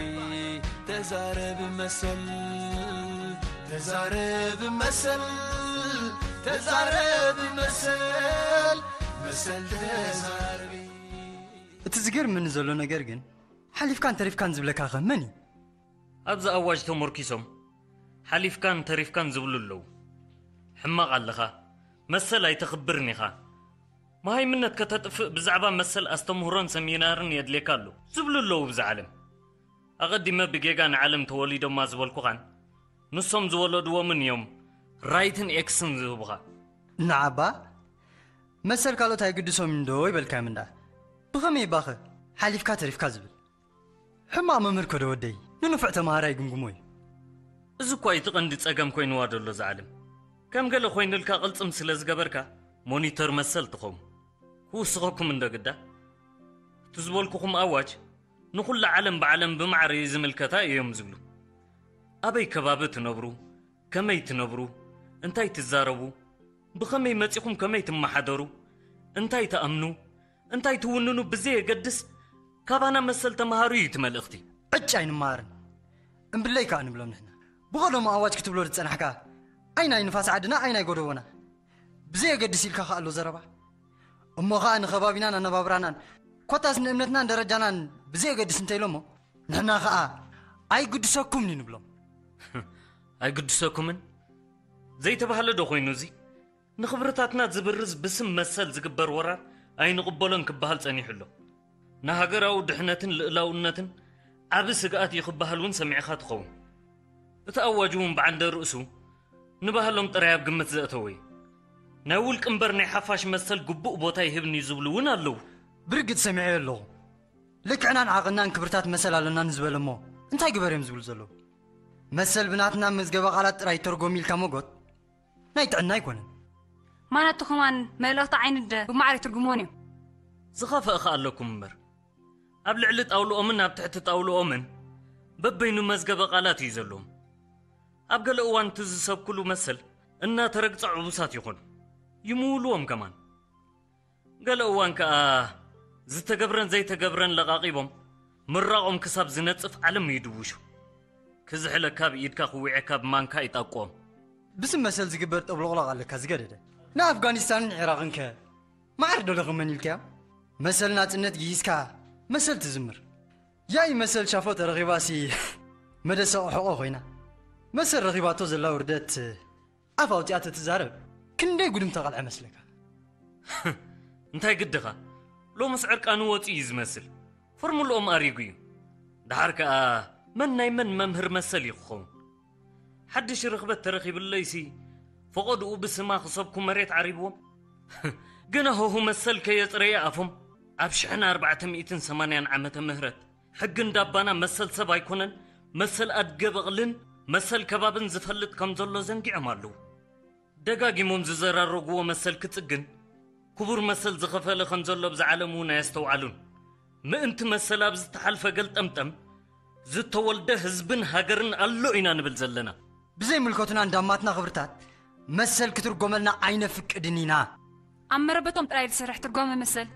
ተዛረብ መሰል። ተዛረብ መሰል፣ ተዛረብ መሰል፣ መሰል ተዛረቢ። እቲ ዝገርመኒ ዘሎ ነገር ግን፣ ሓሊፍካን ተሪፍካን ዝብለካ ኸ መን እዩ? ኣብዚ ኣዋጅ ተመርኪሶም ሓሊፍካን ተሪፍካን ዝብሉ ኣለዉ። ሕማቕ ኣለኻ፣ መሰል ኣይተኽብርን ኢኻ፣ መሃይምነት ከተጥፍእ ብዛዕባ መሰል ኣስተምህሮን ሰሚናርን የድልየካ ኣሎ ዝብሉ ኣለዉ። ብዛ ዓለም ኣቐዲመ ብጌጋ ንዓለም ተወሊዶማ ዝበልኩኻን ንሶም ዝወለድዎምን እዮም ራይትን ኤክስን ዝህቡኻ። ንዓባ መሰል ካልኦት ኣይግድሶም እንዶ ይበልካዮም እንዳ። ብኸመይ ባኸ ሓሊፍካ ተሪፍካ ዝብል? ሕማቕ መምህር ከዶ ወደይ፣ ንንፉዕ ተማሃራይ ግምግሞ እዩ። እዚ እኳ እቲ ቀንዲ ጸገም ኮይንዋ ደሎ እዛ ዓለም። ከም ገለ ኮይንልካ ቅልጽም ስለ ዝገበርካ ሞኒተር መሰል ትኸውን። ክውስኸኩም እንዶ ግዳ። እቲ ዝበልኩኹም ኣዋጅ ንኹላ ዓለም ብዓለም ብማዕረ እዩ ዝምልከታ እዮም ዝብሉ። ኣበይ ከባቢ ትነብሩ፣ ከመይ ትነብሩ፣ እንታይ ትዛረቡ፣ ብኸመይ መጺኹም ከመይ ትመሓደሩ፣ እንታይ ትኣምኑ፣ እንታይ ትውንኑ ብዘየገድስ ካባና መሰል ተምሃሩ እዩ እቲ መልእኽቲ። ዕጭ ኣይንመሃርን። እምብለይ ከኣ ንብሎም ንሕና። ብቐደሙ ኣዋጅ ክትብሎ ዝጸናሕካ ኣይ ናይ ንፋስ ዓድና ኣይ ናይ ጎደቦና። ብዘየገድስ ኢልካ ከኣ ኣሎ ዘረባ። እሞ ኸኣ ንኸባቢናን ኣነባብራናን ኮታስ ንእምነትናን ደረጃናን ብዘየገድስ እንተ ኢሎሞ ንሕና ኸኣ ኣይግድሰኩምን እዩ ንብሎም። ኣይግድሰኩምን? ዘይተባህለ ዶ ኮይኑ እዚ? ንኽብርታትና ዝብርዝ ብስም መሰል ዝግበር ወራር ኣይንቕበሎን ክበሃል ጸኒሑ ኣሎ። ንሃገራዊ ድሕነትን ልእላውነትን ዓቢ ስግኣት እዩ ክበሃል እውን ሰሚዕኻ ትኸውን። እቲ ኣዋጅ እውን ብዓንደ ርእሱ ንባህሎም ጥራይ ኣብ ግምት ዘእተወ እዩ። ናይ ውልቂ እምበር ናይ ሓፋሽ መሰል ግቡእ ቦታ ይህብን እዩ ዝብሉ እውን ኣለዉ። ብርግጽ ሰሚዐዮ ኣለኹ። ልክዕናን ዓቕንናን ክብርታት መሰል ኣለና ንዝበለ እሞ እንታይ ግበር እዮም ዝብሉ ዘለዉ? መሰል ብናትና መዝገበ ቃላት ጥራይ ይተርጎም ኢልካ መጎት ናይ ጥዕና ኣይኮነን። ማናቱ ከማን መልእኽቲ ዓይኒ ደ ብማዕረ ትርጉምዎን እዮም። ዝኸፍአ ከኣ ኣለኩም እምበር፣ ኣብ ልዕሊ ጣውልኦምን ኣብ ትሕቲ ጣውልኦምን በበይኑ መዝገበ ቃላት እዩ ዘለዎም። ኣብ ገለ እዋን እቲ ዝሰብኩሉ መሰል እናተረግጸ ዕቡሳት ይኾኑ፣ ይምውልዎም ከማን። ገለ እዋን ከኣ ዝተገብረን ዘይተገብረን ለቓቒቦም ምራቖም ክሳብ ዝነጽፍ ዓለም ይድውሹ። ክዝሕለካ ብኢድካ ክዊዐካ ብማንካ ይጣቆም። ብስም መሰል ዝግበር ጠብሎቕሎቕ ኣለካ ዝገደደ። ንኣፍጋኒስታንን ዒራቕን ከ መዓር ዶ ለኽመን ኢልካዮ? መሰል ናጽነት ግሂስካ መሰል ትዝምር። ያይ መሰል ሻፎ ተረኺባሲ መደሰ ቁሕቆ ኮይና። መሰል ረኺባቶ ዘላ ውርደት ኣፍ ኣውጺኣ ተትዛረብ ክንደይ ጉድም ተቐልዐ መስለካ? እንታይ ግድኻ? ሎምስ ዕርቃኑ ወጺኡ እዩ ዝመስል። ፎርሙልኦም ኣሪጉ እዩ። ደሓር ከኣ መን ናይ መን መምህር መሰል እዩ ክኸውን? ሓድሽ ርኽበት ተረኺብለይሲ፣ ፈቐድኡ ብስማ ክሰብኩ መሬት ዓሪብዎም። ግና ሆሁ መሰል ከየጽረየ ኣፎም፣ ኣብ ሽሕን ኣርባዕተ ሚእትን ሰማንያን ዓመተ ምህረት፣ ሕጊ እንዳባና መሰል ሰብ ኣይኮነን፣ መሰል ኣድገ በቕልን መሰል ከባብን ዝፈልጥ ከም ዘሎ ዘንጊዖም ኣለዉ። ደጋጊሞም ዝዘራረጉዎ መሰል ክጽግን፣ ክቡር መሰል ዝኸፈለ ከም ዘሎ ብዛ ዓለም እውን ኣየስተውዓሉን። ምእንቲ መሰል ኣብ ዝተሓልፈ ገልጠምጠም ዝተወልደ ህዝብን ሃገርን ኣሎ ኢና ንብል ዘለና። ብዘይምልከቱና እንዳማትና ክብርታት መሰል ክትርጎመልና ኣይነፍቅድን ኢና። ኣብ መረበቶም ጥራይ ዝሰርሕ ትርጓመ መሰል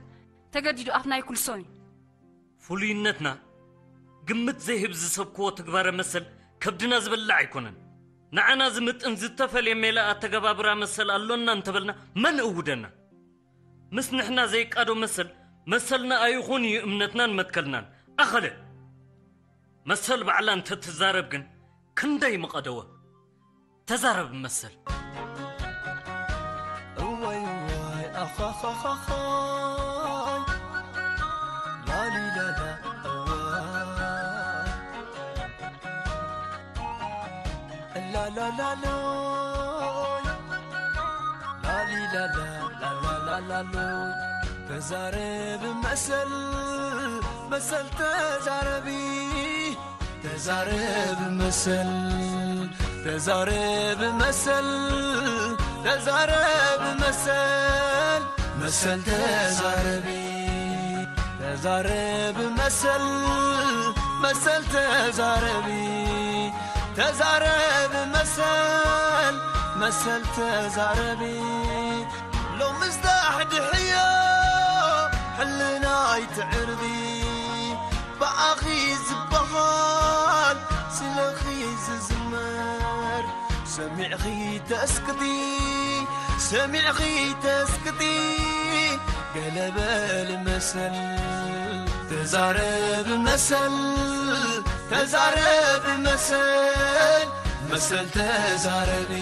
ተገዲዱ ኣፍና ይኩልሶን እዩ። ፍሉይነትና ግምት ዘይህብ ዝሰብክዎ ትግባረ መሰል ከብድና ዝበልዕ ኣይኮነን። ንዓና ዝምጥን ዝተፈልየ ሜላ ኣተገባብራ መሰል ኣሎና እንተበልና መን እውደና? ምስ ንሕና ዘይቃዶ መሰል፣ መሰልና ኣይኹን እዩ እምነትናን መትከልናን። ኣኸለ! መሰል ባዕላ እንተትዛረብ ግን ክንደይ ምቐደወ። ተዛረብ መሰል። እዋይ እዋይ ኣኻኻኻኻይ ላሊላላ እዋይ ላላላሎይ ላሊላላ ላላላላሎይ ተዛረብ መሰል መሰል ተዛረቢ ተዛረብ መሰል ተዛረብ መሰል ተዛረብ መሰል መሰል ተዛረቢ ተዛረብ መሰል መሰል ተዛረቢ ተዛረብ መሰል መሰል ተዛረቢ ሎምስ ዳሕድሕዮ ሕልና ኣይትዕርቢ ብኣኺ ዝበሃል ስለኺ ዝዝመር ሰሚዕኺ ተስክቲ ሰሚዕኺ ተስክቲ ገለበል መሰል ተዛረብ መሰል ተዛረብ መሰል መሰል ተዛረቢ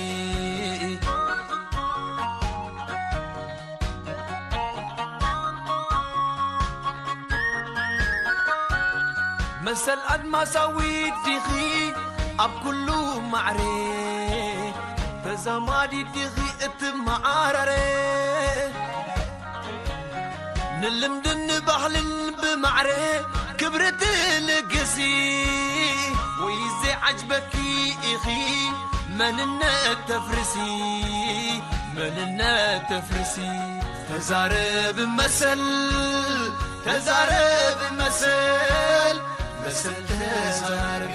መሰል ኣድማሳዊት ዲኺ ኣብ ኩሉ ማዕረ ተዛማዲት ዲኺ እትመዓራረ ንልምድን ንባህልን ብማዕረ ክብሪ ትልግሲ ወይ ዘይዓጅበኪ ኢኺ መንነት ተፍርሲ መንነት ተፍርሲ ተዛረብ መሰል ተዛረብ መሰል መሰል ተዛረቢ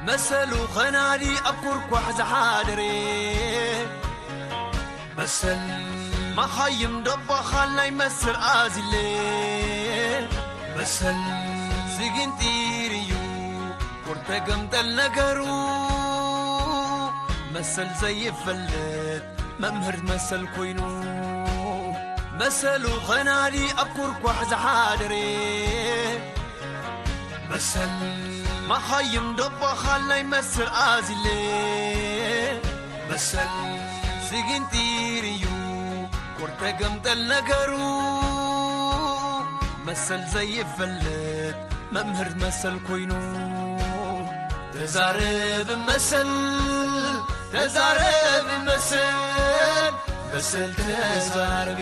መሰሉ ኸናዲ ኣብ ኩርኳሕ ዝሓደረ መሰል መኻይም ደባኻል ናይ መሰል ኣዚለ መሰል ዝግንጢር እዩ ቁርተ ገምጠል ነገሩ መሰል ዘይፈልጥ መምህር መሰል ኮይኑ መሰሉ ኸናዲ ኣብ ኩርኳሕ ዝሓደረ መሰል መኻይም ደባኻል ናይ መሰል ኣዚለ መሰል ዝግንጢር እዩ ቁርተ ገምጠል ነገሩ መሰል ዘይፈልጥ መምህር መሰል ኮይኑ ተዛረብ መሰል ተዛረብ መሰል መሰል ተዛረቢ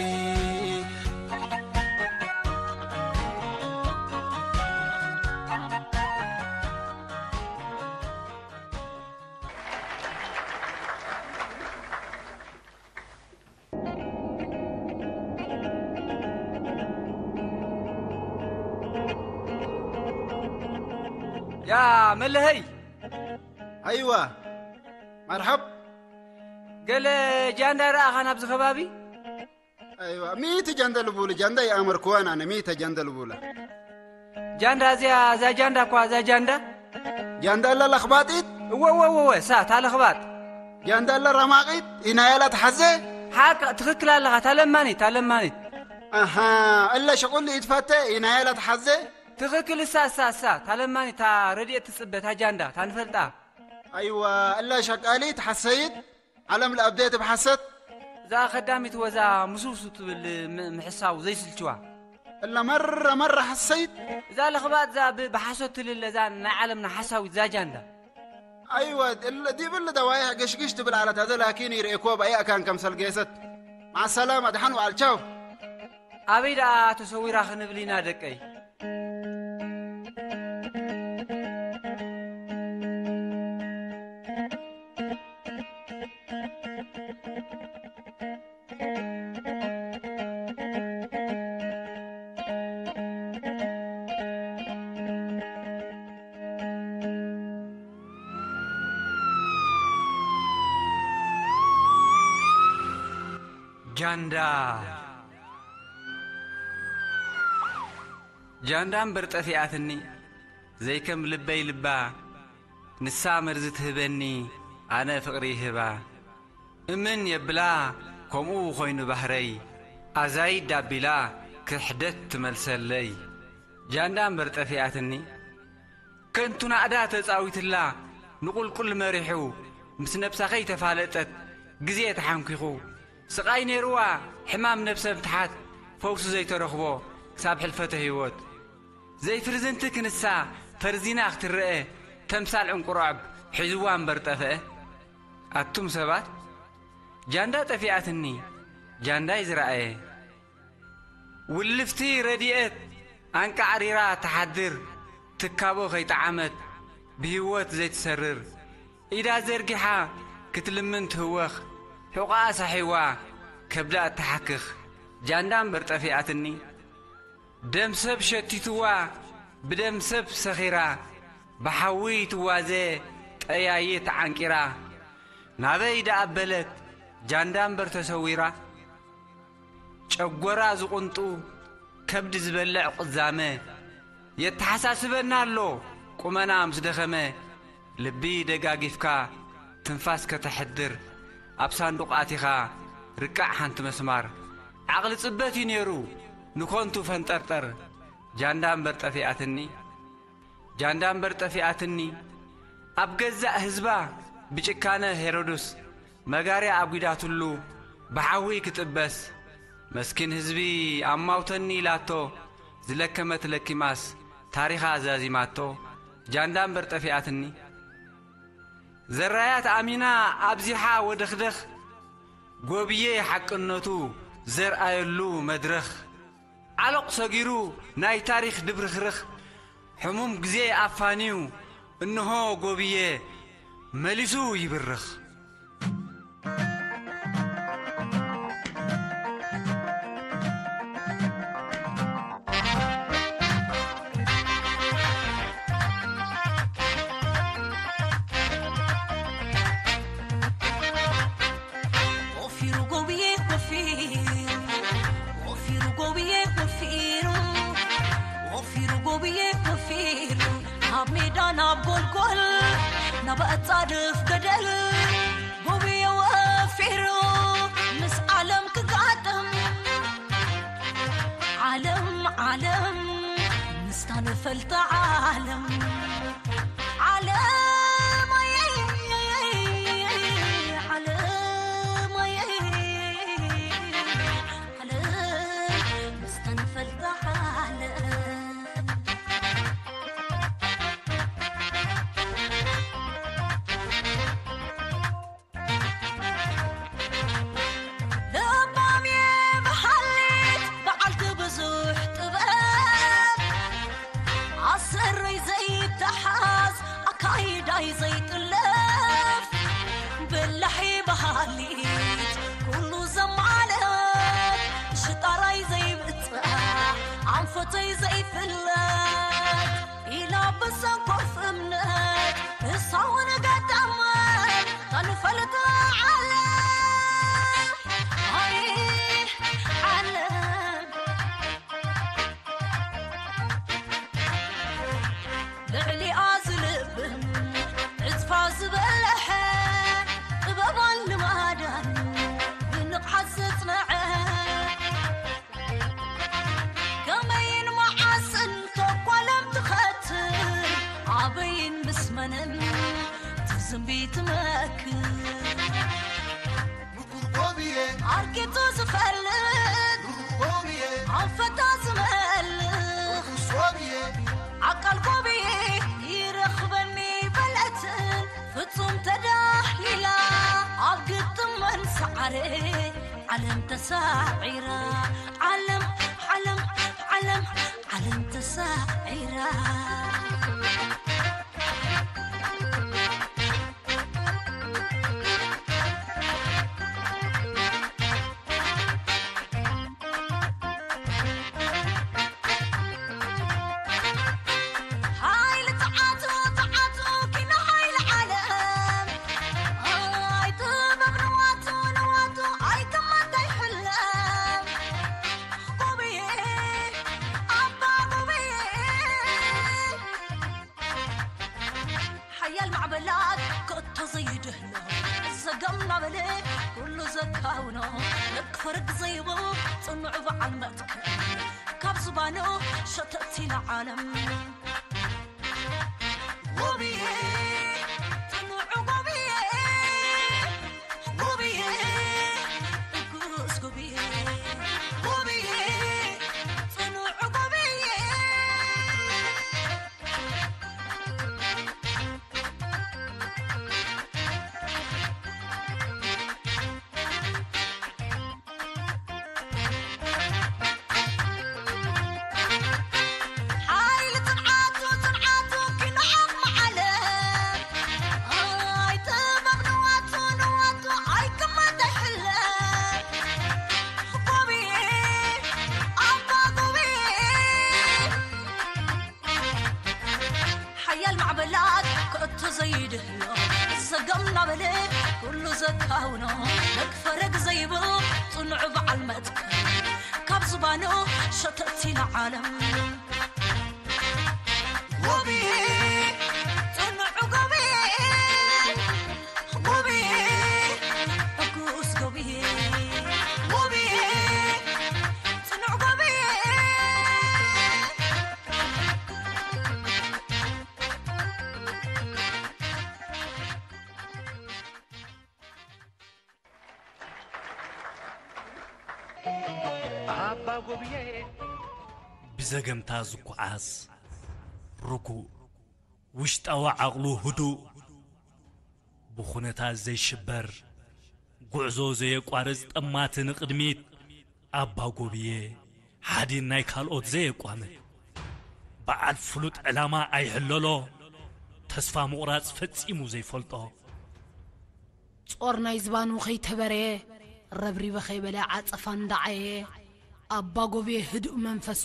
ያ መለሀይ። ኣይዋ፣ መርሐብ። ገለ ጃንዳ ረኣኻ ናብዚ ከባቢ? ኣይዋ፣ ሚእቲ ጃንዳ ልቡለ ጃንዳ ይኣመርክዋን ኣነ፣ ሚእቲ ጃንዳ ልቡለ። ጃንዳ እዚኣ፣ እዛ ጃንዳ እኳ፣ እዛ ጃንዳ። ጃንዳ ኣላ ለኽባጢት? እወ፣ እወ፣ እወ፣ እወ፣ እሳ፣ እታ ለኽባጥ። ጃንዳ ኣላ ረማቒት? ኢናያላ ትሓዘ? ሓቅ፣ ትኽክል ኣለኻ፣ እታ ለማኒት፣ እታ ለማኒት። ኣሃ፣ እለ ሽቑል ኢትፋተ፣ ኢናያላ ትሓዘ? ትኽክል፣ እሳ፣ እሳ፣ እሳ፣ እታ ለማኒት፣ እታ ረድኤት ትጽበ፣ እታ ጃንዳ፣ እታ ንፈልጣ። ኣይዋ፣ እላ ሸቃሊት ሓሰይት ዓለም ለኣብዴት ብሓሰት። እዛ ኸዳሚት ወዛ ምስውሱ ትብል ም-፣ ምሕሳው ዘይስልችዋ። እላ መረ መረ ሓሰይት። እዛ ለኽባጥ እዛ ብ-፣ ብሓሶት ትልለ እዛ ናይ ዓለምና ሓሳዊት እዛ ጃንዳ። ኣይዋ፣ እለ ዲብል ደዋይ ገሽግሽ ትብል ዓለት ኣዘ ላኪን ይርእኮ ባይ ኣካን ከምሰል ጌሰት። ማዓ ሰላማ፣ ደሓን ዋል፣ ቻው። ኣበይ ደኣ ተሰዊራ ክንብል ኢና ደቀይ? ጃንዳ። ጃንዳ እምበር ጠፊኣትኒ፣ ዘይከም ልበይ ልባ፣ ንሳ መርዚ ትህበኒ፣ ኣነ ፍቕሪ ይህባ። እምን የብላ፣ ከምኡ ኾይኑ ባህረይ፣ ኣዛይድ ዳቢላ፣ ክሕደት ትመልሰለይ። ጃንዳ እምበር ጠፊኣትኒ፣ ከንቱ ናእዳ ተጻዊትላ፣ ንቑልቁል መሪሑ፣ ምስ ነብሳ ከይተፋለጠት፣ ግዜ ተሓንኪኹ። ስቓይ ነይርዋ፣ ሕማም ነብሰ ምትሓት፣ ፈውሲ ዘይተረኽቦ፣ ክሳብ ሕልፈተ ህይወት። ዘይፍርዝንቲ ክንሳ፣ ፈርዚና ክትረአ፣ ተምሳል ዕንቁሮዕብ፣ ሒዝዋ እምበር ጠፍአ። ኣቱም ሰባት፣ ጃንዳ ጠፊኣትኒ፣ ጃንዳይ ዝረኣየ። ውልፍቲ ረድኤት ኣንቃዕሪራ ትሓድር፣ ትካቦ ከይጠዓመት ብህይወት ዘይትሰርር፣ ኢዳ ዘርጊሓ ክትልምን ትህወኽ፣ ሕቖኣ ሳሒዋ ከብዳ እትሓክኽ፣ ጃንዳ እምበር ጠፊኣትኒ። ደም ሰብ ሸቲትዋ፣ ብደም ሰብ ሰኺራ፣ ብሓዊ ትዋዘ ጠያይት ዓንቂራ፣ ናበይ ደኣ በለት ጃንዳ እምበር ተሰዊራ። ጨጎራ ዝቑንጡ፣ ከብዲ ዝበልዕ ቁዛመ፣ የተሓሳስበና ኣሎ ቁመና ምስ ደኸመ። ልቢ ደጋጊፍካ ትንፋስ ከተሕድር፣ ኣብ ሳንዱቕ ኣቲኻ ርቃዕ ሓንቲ መስማር። ዓቕሊ ጽበት እዩ ነይሩ ንኾንቱ ፈንጠርጠር፣ ጃንዳ እምበር ጠፊኣትኒ። ጃንዳ እምበር ጠፊኣትኒ፣ ኣብ ገዛእ ህዝባ ብጭካነ ሄሮድስ መጋርያ ኣጒዳትሉ ብሓዊ ክጥበስ፣ መስኪን ህዝቢ ኣማውተኒ ኢላቶ ዝለከመት ለኪማስ ታሪኻ ዛዚማቶ፣ ጃንዳ እምበር ጠፊኣትኒ። ዘራያት ኣሚና ኣብዚሓ ወደኽደኽ፣ ጎብየ ሓቅነቱ ዘርኣየሉ መድረኽ። ዓሎቕ ሰጊሩ ናይ ታሪኽ ድብርኽርኽ፣ ሕሙም ግዜ ኣፋንዩ፣ እንሆ ጎብየ መሊሱ ይብርኽ። ወፊሩ ጎብየ ወፊሩ፣ ወፊሩ ጎብየ ወፊሩ፣ ወፊሩ ጎብየ ወፊሩ፣ ኣብ ሜዳ ናብ ጎልጎል፣ ናብ ኣጻድፍ ገደል፣ ጎብየ ወፊሩ፣ ምስ ዓለም ክጋጠም፣ ዓለም፣ ዓለም፣ ምስታ ንፈልጣ ዓለም። ዓለም ኣየይ፣ ዓለም ኣየይ፣ ዓለም ምስታ ንፈልጣ ዓለም። ለባም እየ በሃሊት በዓልቲ ብዙሕ ጥበብ፣ ኣሰረይ ዘይተሓዝ ኣካይዳይ ዘይጥለፍ፣ በላሒ በሃሊት ኩሉ ዘማለት፣ ሽጣራይ ዘይብጻሕ ኣንፈተይ ዘይፍለጥ፣ ኢላ ብሰንኮፍ ልዕሊኣ ዝልብም ዕጽፋ ዝበልሐ ጥበባን ልማዳን ብንቕሓት ዘጽንዐ ከመይን መዓስን ተኳለም ትኸትል ኣበይን ምስ መንን ትዝንቢ ትመክር ንጉር ጎብየ ኣርኪቱ ዝፈልጥ ንጉር ጎብየ ኣንፈታ ዝመልኽ ንጉስ ጎብየ ዓቃል ጎብየ ይረኽበኒ በለትን ፍጹም ተዳሂላ ኣብ ግጥም መንሳዕረ ዓለም ተሳዒራ ዓለም ዓለም ዓለም ዓለም ተሳዒራ ሓያል ማዕበላት ክእቶ ዘይድህሎ ዘገም ናበለ ኩሉ ዘካውኖ ልክ ፈርግ ዘይብሉ ጽኑዕ በዓል መትከል ካብ ዝባኑ ሸተት ኢላ ዓለም ጎብየ ጽኑዕ ጎብየ ጎብየ እጉስ ጎብየ ጎብየ ጽኑዕ ጎብየ ሓያል ማዕበላት ክእቶ ዘይድህሎ ሰገም ናበለ ኩሉ ዘካውኖ መግፈረግ ዘይብሉ ጽኑዕ በዓል መትከል ካብ ዝባኑ ሸተት ኢላ ዓለም ጎብየ ጽኑዕ ጎብየ ጎብየ ዕጉስ ጎብየ ጎብየ ጽኑዕ ጎብየ ኣባ ጎብየ ብዘገምታ ዝጓዓዝ ርጉእ፣ ውሽጣዊ ዓቕሉ ህዱእ፣ ብኹነታት ዘይሽበር፣ ጉዕዞ ዘየቋርጽ ጠማቲ ንቕድሚት ኣባ ጎብየ፣ ሓዲን ናይ ካልኦት ዘየቋምት፣ በዓል ፍሉጥ ዕላማ ኣይሕለሎ፣ ተስፋ ምቑራጽ ፈጺሙ ዘይፈልጦ። ጾር ናይ ዝባኑ ከይተበረየ፣ ረብሪበ ከይበለ ዓጸፋ እንዳዓየየ፣ ኣባ ጎብየ ህዱእ መንፈሱ፣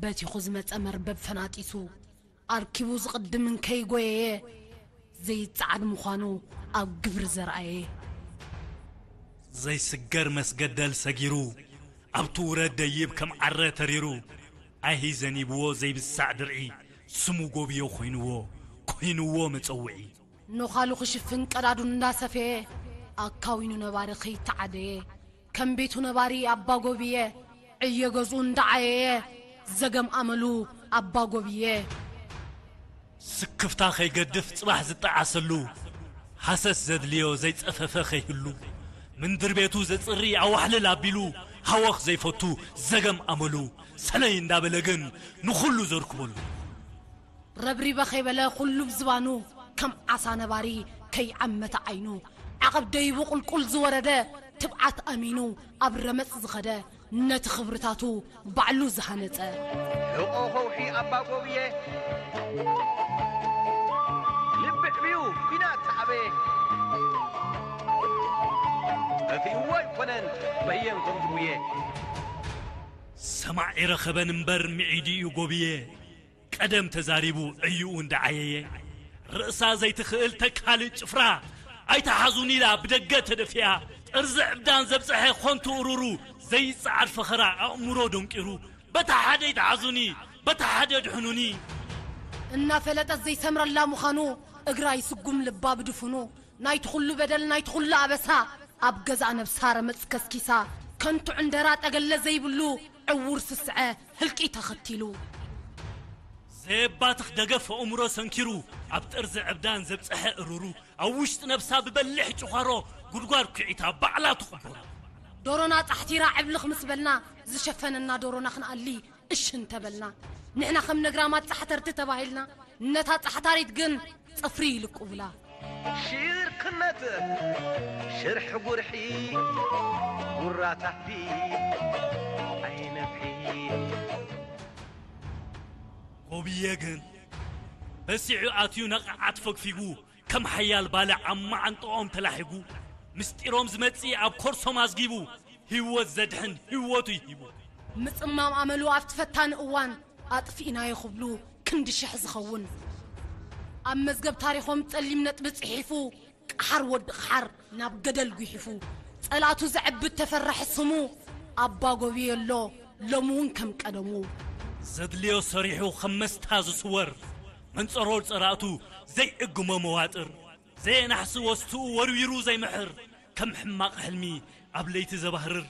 በቲኹ ዝመጸ መርበብ ፈናጢሱ፣ ኣርኪቡ ዝቕድም እንከይጎየየ፣ ዘይጸዓድ ምዃኑ ኣብ ግብሪ ዘርኣየ። ዘይስገር መስገደል ሰጊሩ፣ ኣብቲ ውረድ ደይብ ከም ዓረ ተሪሩ፣ ኣይሂ ዘኒብዎ ዘይብሳዕ ድርዒ፣ ስሙ ጎብዮ ኮይንዎ፣ ኮይንዎ መጸውዒ። ኖኻሉ ክሽፍን ቀዳዱ እንዳሰፈየ፣ ኣካዊኑ ነባሪ ከይተዓደየ፣ ከም ቤቱ ነባሪ ኣባ ጎብየ፣ ዕዮ ገዝኡ እንዳዓየየ፣ ዘገም ኣመሉ ኣባ ጎብየ። ስክፍታ ከይገድፍ ጽባሕ ዝጠዓሰሉ፣ ሃሰስ ዘድልዮ ዘይጸፈፈ ከይህሉ፣ ምንድር ቤቱ ዘጽሪ ኣዋሕልል ኣቢሉ፣ ሃወኽ ዘይፈቱ ዘገም ኣመሉ፣ ሰለይ እንዳበለ ግን ንኹሉ ዘርክበሉ። ረብሪበ ከይበለ ኩሉ ብዝባኑ፣ ከም ዓሳ ነባሪ ከይዓመተ ዓይኑ፣ ዓቐብ ደይቡ ቁልቁል ዝወረደ፣ ትብዓት ኣሚኑ ኣብ ረመጽ ዝኸደ፣ ነቲ ክብርታቱ ባዕሉ ዝሃነጸ። ሕቖ ከውሒ ኣባ ጎብየ፣ ልቢ ዕብዩ ኲናት ተዓበየ፣ ጠፊእዎ ኣይኮነን በየን ከም ዝጉየ። ሰማዕ ይረኸበን እምበር ምዒዱ እዩ ጎብየ። ቀደም ተዛሪቡ ዕዩኡ እንዳዓየየ፣ ርእሳ ዘይትኽእል ተካልእ ጭፍራ፣ ኣይትሓዙኒ ኢላ ብደገ ተደፊኣ፣ ጥርዚ ዕብዳን ዘብጽሐ ኾንቱ እሩሩ፣ ዘይጸዓድ ፈኸራ ኣእምሮ ደንቂሩ፣ በታ ሓደ ኣይትሓዙኒ፣ በታ ሓደ ኣድሕኑኒ። እናፈለጠት ዘይሰምረላ ምዃኑ፣ እግራ ይስጉም ልባ ብድፉኑ። ናይቲ ኩሉ በደል፣ ናይቲ ኩሉ ኣበሳ፣ ኣብ ገዛእ ነብሳ ረመጽ ከስኪሳ፣ ከንቱ ዕንደራ ጠገለ ዘይብሉ፣ ዕዉር ስስዐ ህልቂ ተኸቲሉ። ዘየባትኽ ደገፍ ኣእምሮ ሰንኪሩ፣ ኣብ ጠርዚ ዕብዳን ዘብጽሐ እሩሩ፣ ኣብ ውሽጢ ነብሳ ብበሊሕ ጭዃሮ፣ ጉድጓድ ኩዒታ ባዕላ ትቕበሮ። ዶሮና ጻሕቲራ ዕብልኽ ምስ በልና፣ ዝሸፈነና ዶሮና ክንኣሊ እሺ እንተበልና፣ ንሕና ከም ነግራማት ጻሕተርቲ ተባሂልና፣ ነታ ጻሕታሪት ግን ጽፍሪ ይልቁቡላ። ሽርክነት ሽርሒ ጉርሒ ጉራ ታህዲ ኣይነፍሒ። ጎብየ ግን በሲዑ ኣትዩ ነቓዓት ፈግፊጉ፣ ከም ሓያል ባልዕ ኣብ መዓንጥኦም ተላሒጉ፣ ምስጢሮም ዝመጽእ ኣብ ኮርሶም ኣዝጊቡ፣ ህይወት ዘድሕን ህይወቱ ሂቡ። ምጽማም ኣመሉ ኣብቲ ፈታኒ እዋን ኣጥፊእናዮ ክብሉ ክንዲ ሽሕ ዝኸውን፣ ኣብ መዝገብ ታሪኾም ጸሊም ነጥቢ ጽሒፉ፣ ቀሓር ወዲ ቀሓር ናብ ገደል ጒሒፉ፣ ጸላእቱ ዘዕብድ ተፈራሒ ስሙ፣ ኣባ ጎብየ ኣሎ ሎሚ እውን ከም ቀደሙ። ዘድልዮ ሰሪሑ ከም መስታ ዝስወር፣ መንጸሮር ጸላእቱ ዘይዕግሞ መዋጥር፣ ዘየናሕሲ ወስትኡ ወርዊሩ ዘይምሕር፣ ከም ሕማቕ ሕልሚ ኣብ ለይቲ ዘባህርር፣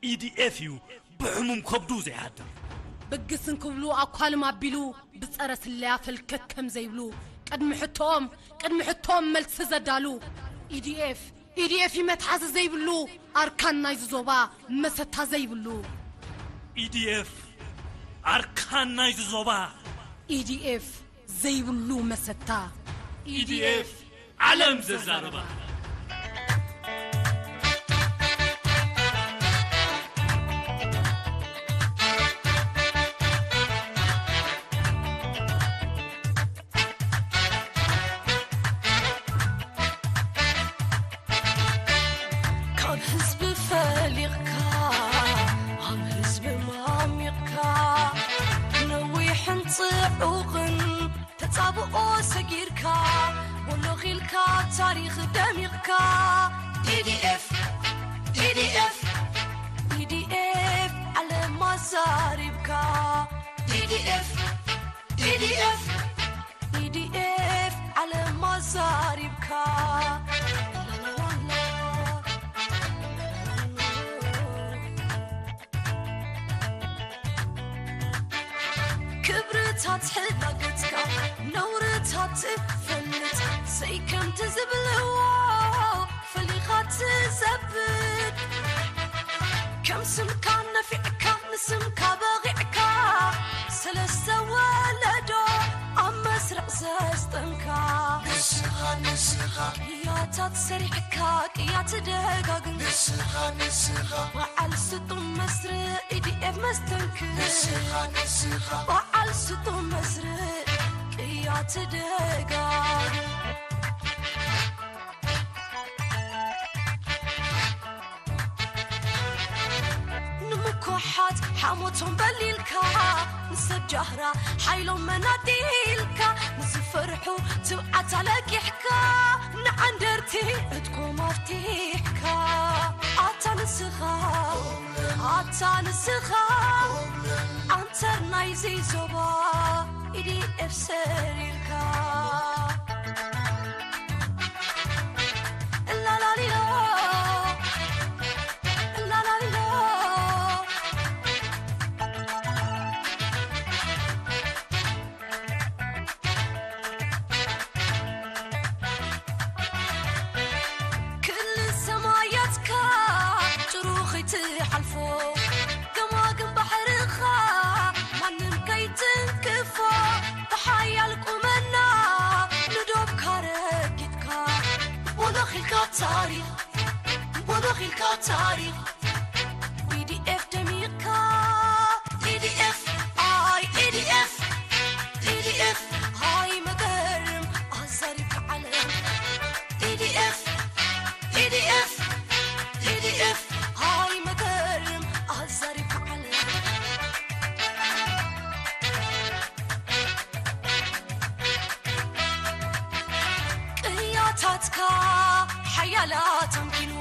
ኢዲኤፍ እዩ ብሕሙም ከብዱ ዘይሓድር። ብግስን ክብሉ ኣኳልም ኣቢሉ፣ ብጸረ ስለያ ፈልከት ከም ዘይብሉ፣ ቅድሚ ሕቶኦም፣ ቅድሚ ሕቶኦም መልሲ ዘዳሉ። ኢዲኤፍ፣ ኢዲኤፍ እዩ መትሓዚ ዘይብሉ፣ ኣርካን ናይዚ ዞባ መሰታ ዘይብሉ። ኢዲኤፍ ኣርካን ናይዚ ዞባ። ኢዲኤፍ ዘይብሉ መሰታ። ኢዲኤፍ ዓለም ዘዛርባ። ካብ ህዝቢ ፈሊቕካ፣ ኣብ ህዝቢ ማሚቕካ፣ ነዊሕን ጽዑቕን ተጻብኦ ሰጊርካ፣ ወሎኺልካ ታሪኽ ደሚቕካ። ኢዲኤፍ፣ ኢዲኤፍ፣ ኢዲኤፍ ዓለም ኣዛሪብካ። ኢዲኤፍ፣ ኢዲኤፍ፣ ኢዲኤፍ ዓለም ኣዛሪብካ። ክብርታት ሕላገትካ ነውርታት ትፈልጥ፣ ዘይከምቲ ዝብልዎ ፈሊኻ ትዘብጥ። ከም ስምካ ነፊዕካ ንስምካ በቒዕካ፣ ሰለስተ ወለዶ ኣብ መስርዕ ዘስጠምካ። ንስኻ፣ ንስኻ ቅያታት ሰሪሕካ ቅያ ትደጋግም። ንስኻ፣ ንስኻ በዓል ስጡም መስርዕ ኢዲኤፍ መስተንክር። ንስኻ፣ ንስኻ በዓል ስጡም መስርዕ ቅያ ትደጋግም። ንምኩሓት ሓሞቶም በሊልካ፣ ንሰብ ጃህራ ሓይሎም መናዲልካ፣ ንዝፈርሑ ትብዓት ኣለቂሕካ፣ ንዓንደርቲ ዕጥቆም ኣፍቲሕካ። ኣታ ንስኻ፣ ኣታ ንስኻ፣ ኣንተር ናይዚ ዞባ ኢዲኤፍ ሰሪርካ። እላላሊሎ፣ እላላሊሎ። ክሊ ሰማያትካ ጭሩኺ ትሓልፎ፣ ገማግም ባሕርኻ ማንም ከይትንክፎ፣ ብሓያል ቁመና ንዶብካ ረጊጥካ፣ ቦሎኺልካ ታሪኽ፣ ቦሎኺልካ ታሪኽ፣ ኢዲኤፍ ደሚቕካ። ኢዲኤፍ፣ ኣይ ኢዲኤፍ፣ ኢዲኤፍ፣ ሃይ መገርም ኣዛሪብካ ዓለም። ኢዲኤፍ፣ ኢዲኤፍ፣ ኢዲኤፍ፣ ሃይ መገርም ኣዛሪብካ ዓለም። ቅያታትካ ሓያላት ኣምኪኑ፣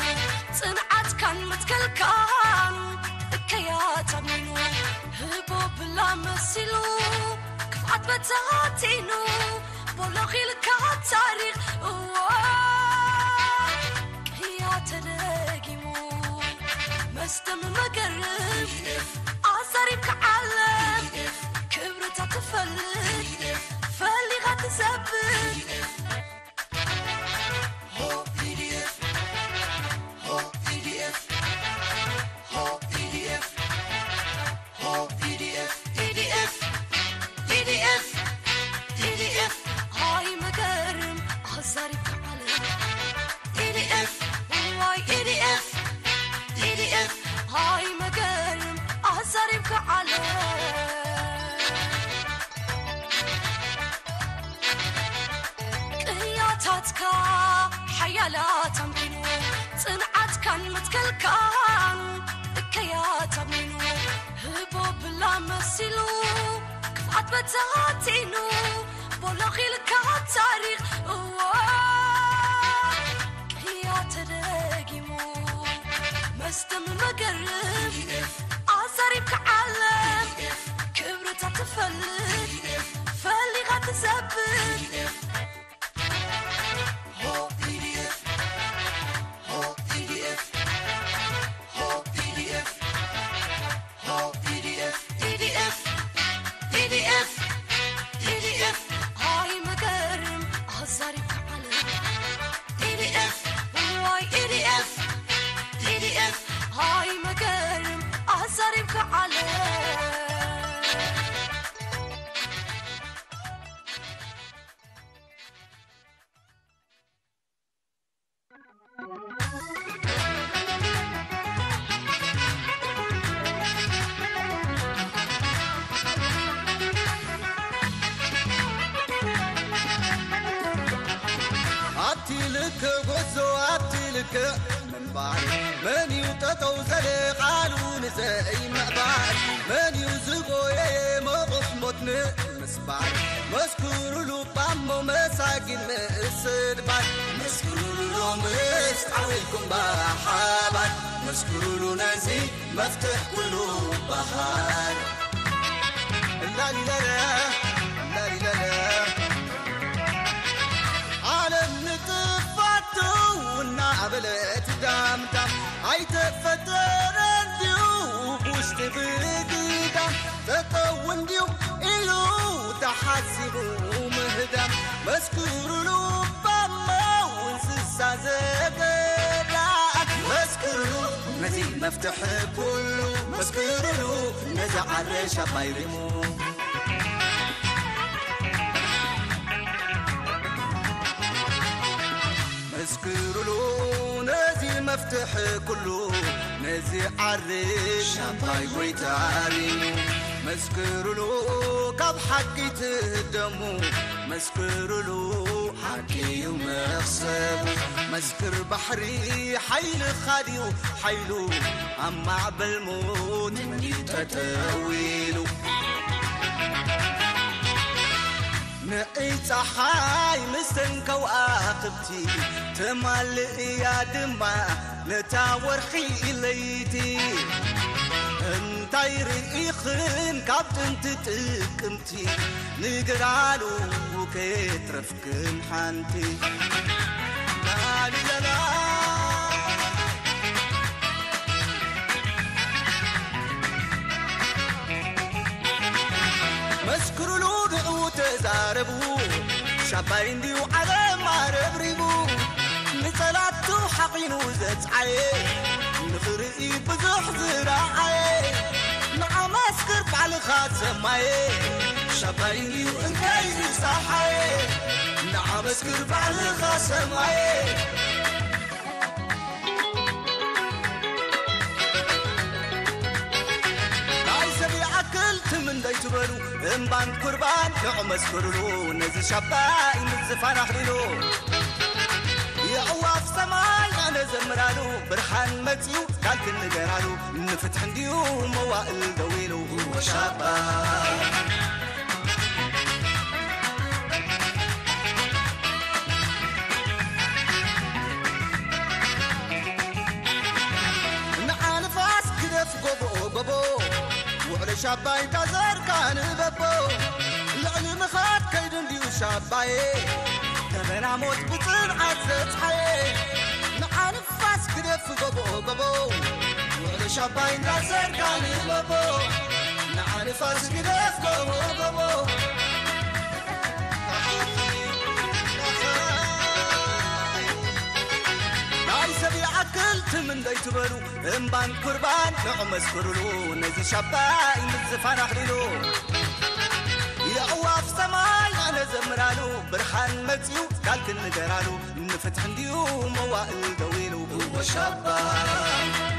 ጽንዓትካን መትከልካን እከያት ኣሚኑ፣ ህቦብላ መሲሉ ክፍኣት በታቲኑ ቦሎኺልካ ታሪኽ እዎ ቅያ ተደጊሙ መስደም መገርም ኣዛሪብካ ዓለም ክብርታ ትፈልጥ ፈሊኻ ትዘብጥ ኣብቲ ልክዕ ጎዞ ኣብቲ ልክዕ ምንባር መን እዩ ጠጠው ዘለ ቃሉ ንዘይምዕባር መን እዩ ዝጎየየ መቑሕ ሞት ንምስባር መስክሩሉ ባሞ መሳኪን ምስድባር መስክሩሉ ሎምስ ዓው ኢልኩም ብሓባር መስክሩሉ ነዚ መፍትሕ ኩሉ በሃል ላሊለለ ላሊለለ ዓለም ንጥፋቱ እናበለት ዳምዳም ኣይተፈጠረን ድዩ ውሽጢ ብግዳም ጠጠው እንድዩ ኢሉ ተሓሲቡ ምህዳም መስክሩሉ ባሞ እንስሳ ዘገዳም መስክሩሉ ነዚ መፍትሒ ኩሉ መስክሩሉ ነዚ ዓረሽ ኣባይ ሪሙ መስክሩሉ ነዚ መፍትሒ ኩሉ ነዚ ዓርሽ ኣባይ ጎይታ ሪሙ መስክሩሉ ካብ ሓቂ ትህደሙ መስክሩሉ ሓቂ እዩ መኽሰቡ መስክር ባሕሪ ሓይልኻ ድዩ ሓይሉ ኣብ ማዕበል ሞት እንድዩ ጠጠው ኢሉ ንዒ ጸሓይ ምስተን ከዋኽብቲ ትማልእ እያ ድማ ነታ ወርሒ ለይቲ እንታይ ርኢኽን ካብ ጥንቲ ጥቅምቲ ንገዳሉ ከየትረፍክን ሓንቲ ላሊበላ መስክሩሉ ንዑ ተዛረቡ ሻባይ እንድዩ ዓለም ኣረብሪቡ ንጸላቱ ሓቒኑ ዘጽዓየ ንኽርኢ ብዙሕ ዝረዓየ ንዓ መስክር ባዕልኻ ሰማየ ሻባይ እንድዩ እንታይ ዝጸሓየ ንዓ መስክር ባዕልኻ ሰማየ ናይ ሰብ ይኣክል ትም እንዳይትበሉ እምባን ኩርባን ንዑ መስክሩሉ ነዚ ሻባይ ምዝፋን ኣኽሊሉ የዕዋፍ ሰማይ ኣነ ዘምራሉ ብርሃን መጽዩ ቃል ክንገራሉ ንፍትሒ እንድዩ መዋእል ደው ኢሉ ወሻባ ንዓ ንፋስ ግደፍ ጎቦ ጎቦ ውዕለ ሻባይ ታዘርካ ንበቦ ልዕሊ ምኻድ ከይዱ እንድዩ ሻባዬ፣ ደበና ሞት ብጽንዓት ዘጽሓየ። ንዓ ንፋስ ግደፍ ጎቦ ጎቦ፣ ውዕሎ ሻባይ እንዳሰርካ ንበቦ። ንዓ ንፋስ ግደፍ ጎቦ ጎቦ። ናይ ሰብ ይኣክል ትም እንዳይትበሉ፣ እምባን ኩርባን ንዑ መስክሩሉ፣ ነዚ ሻባይ ምዝፋን ኣኽሊሉ። የዕዋፍ ሰማይ ኣነ ዘምራሉ፣ ብርሃን መጽዩ ቃል ክንገራሉ፣ ንፍትሒ እንድዩ መዋእል ደው ኢሉ። እወ ሻባይ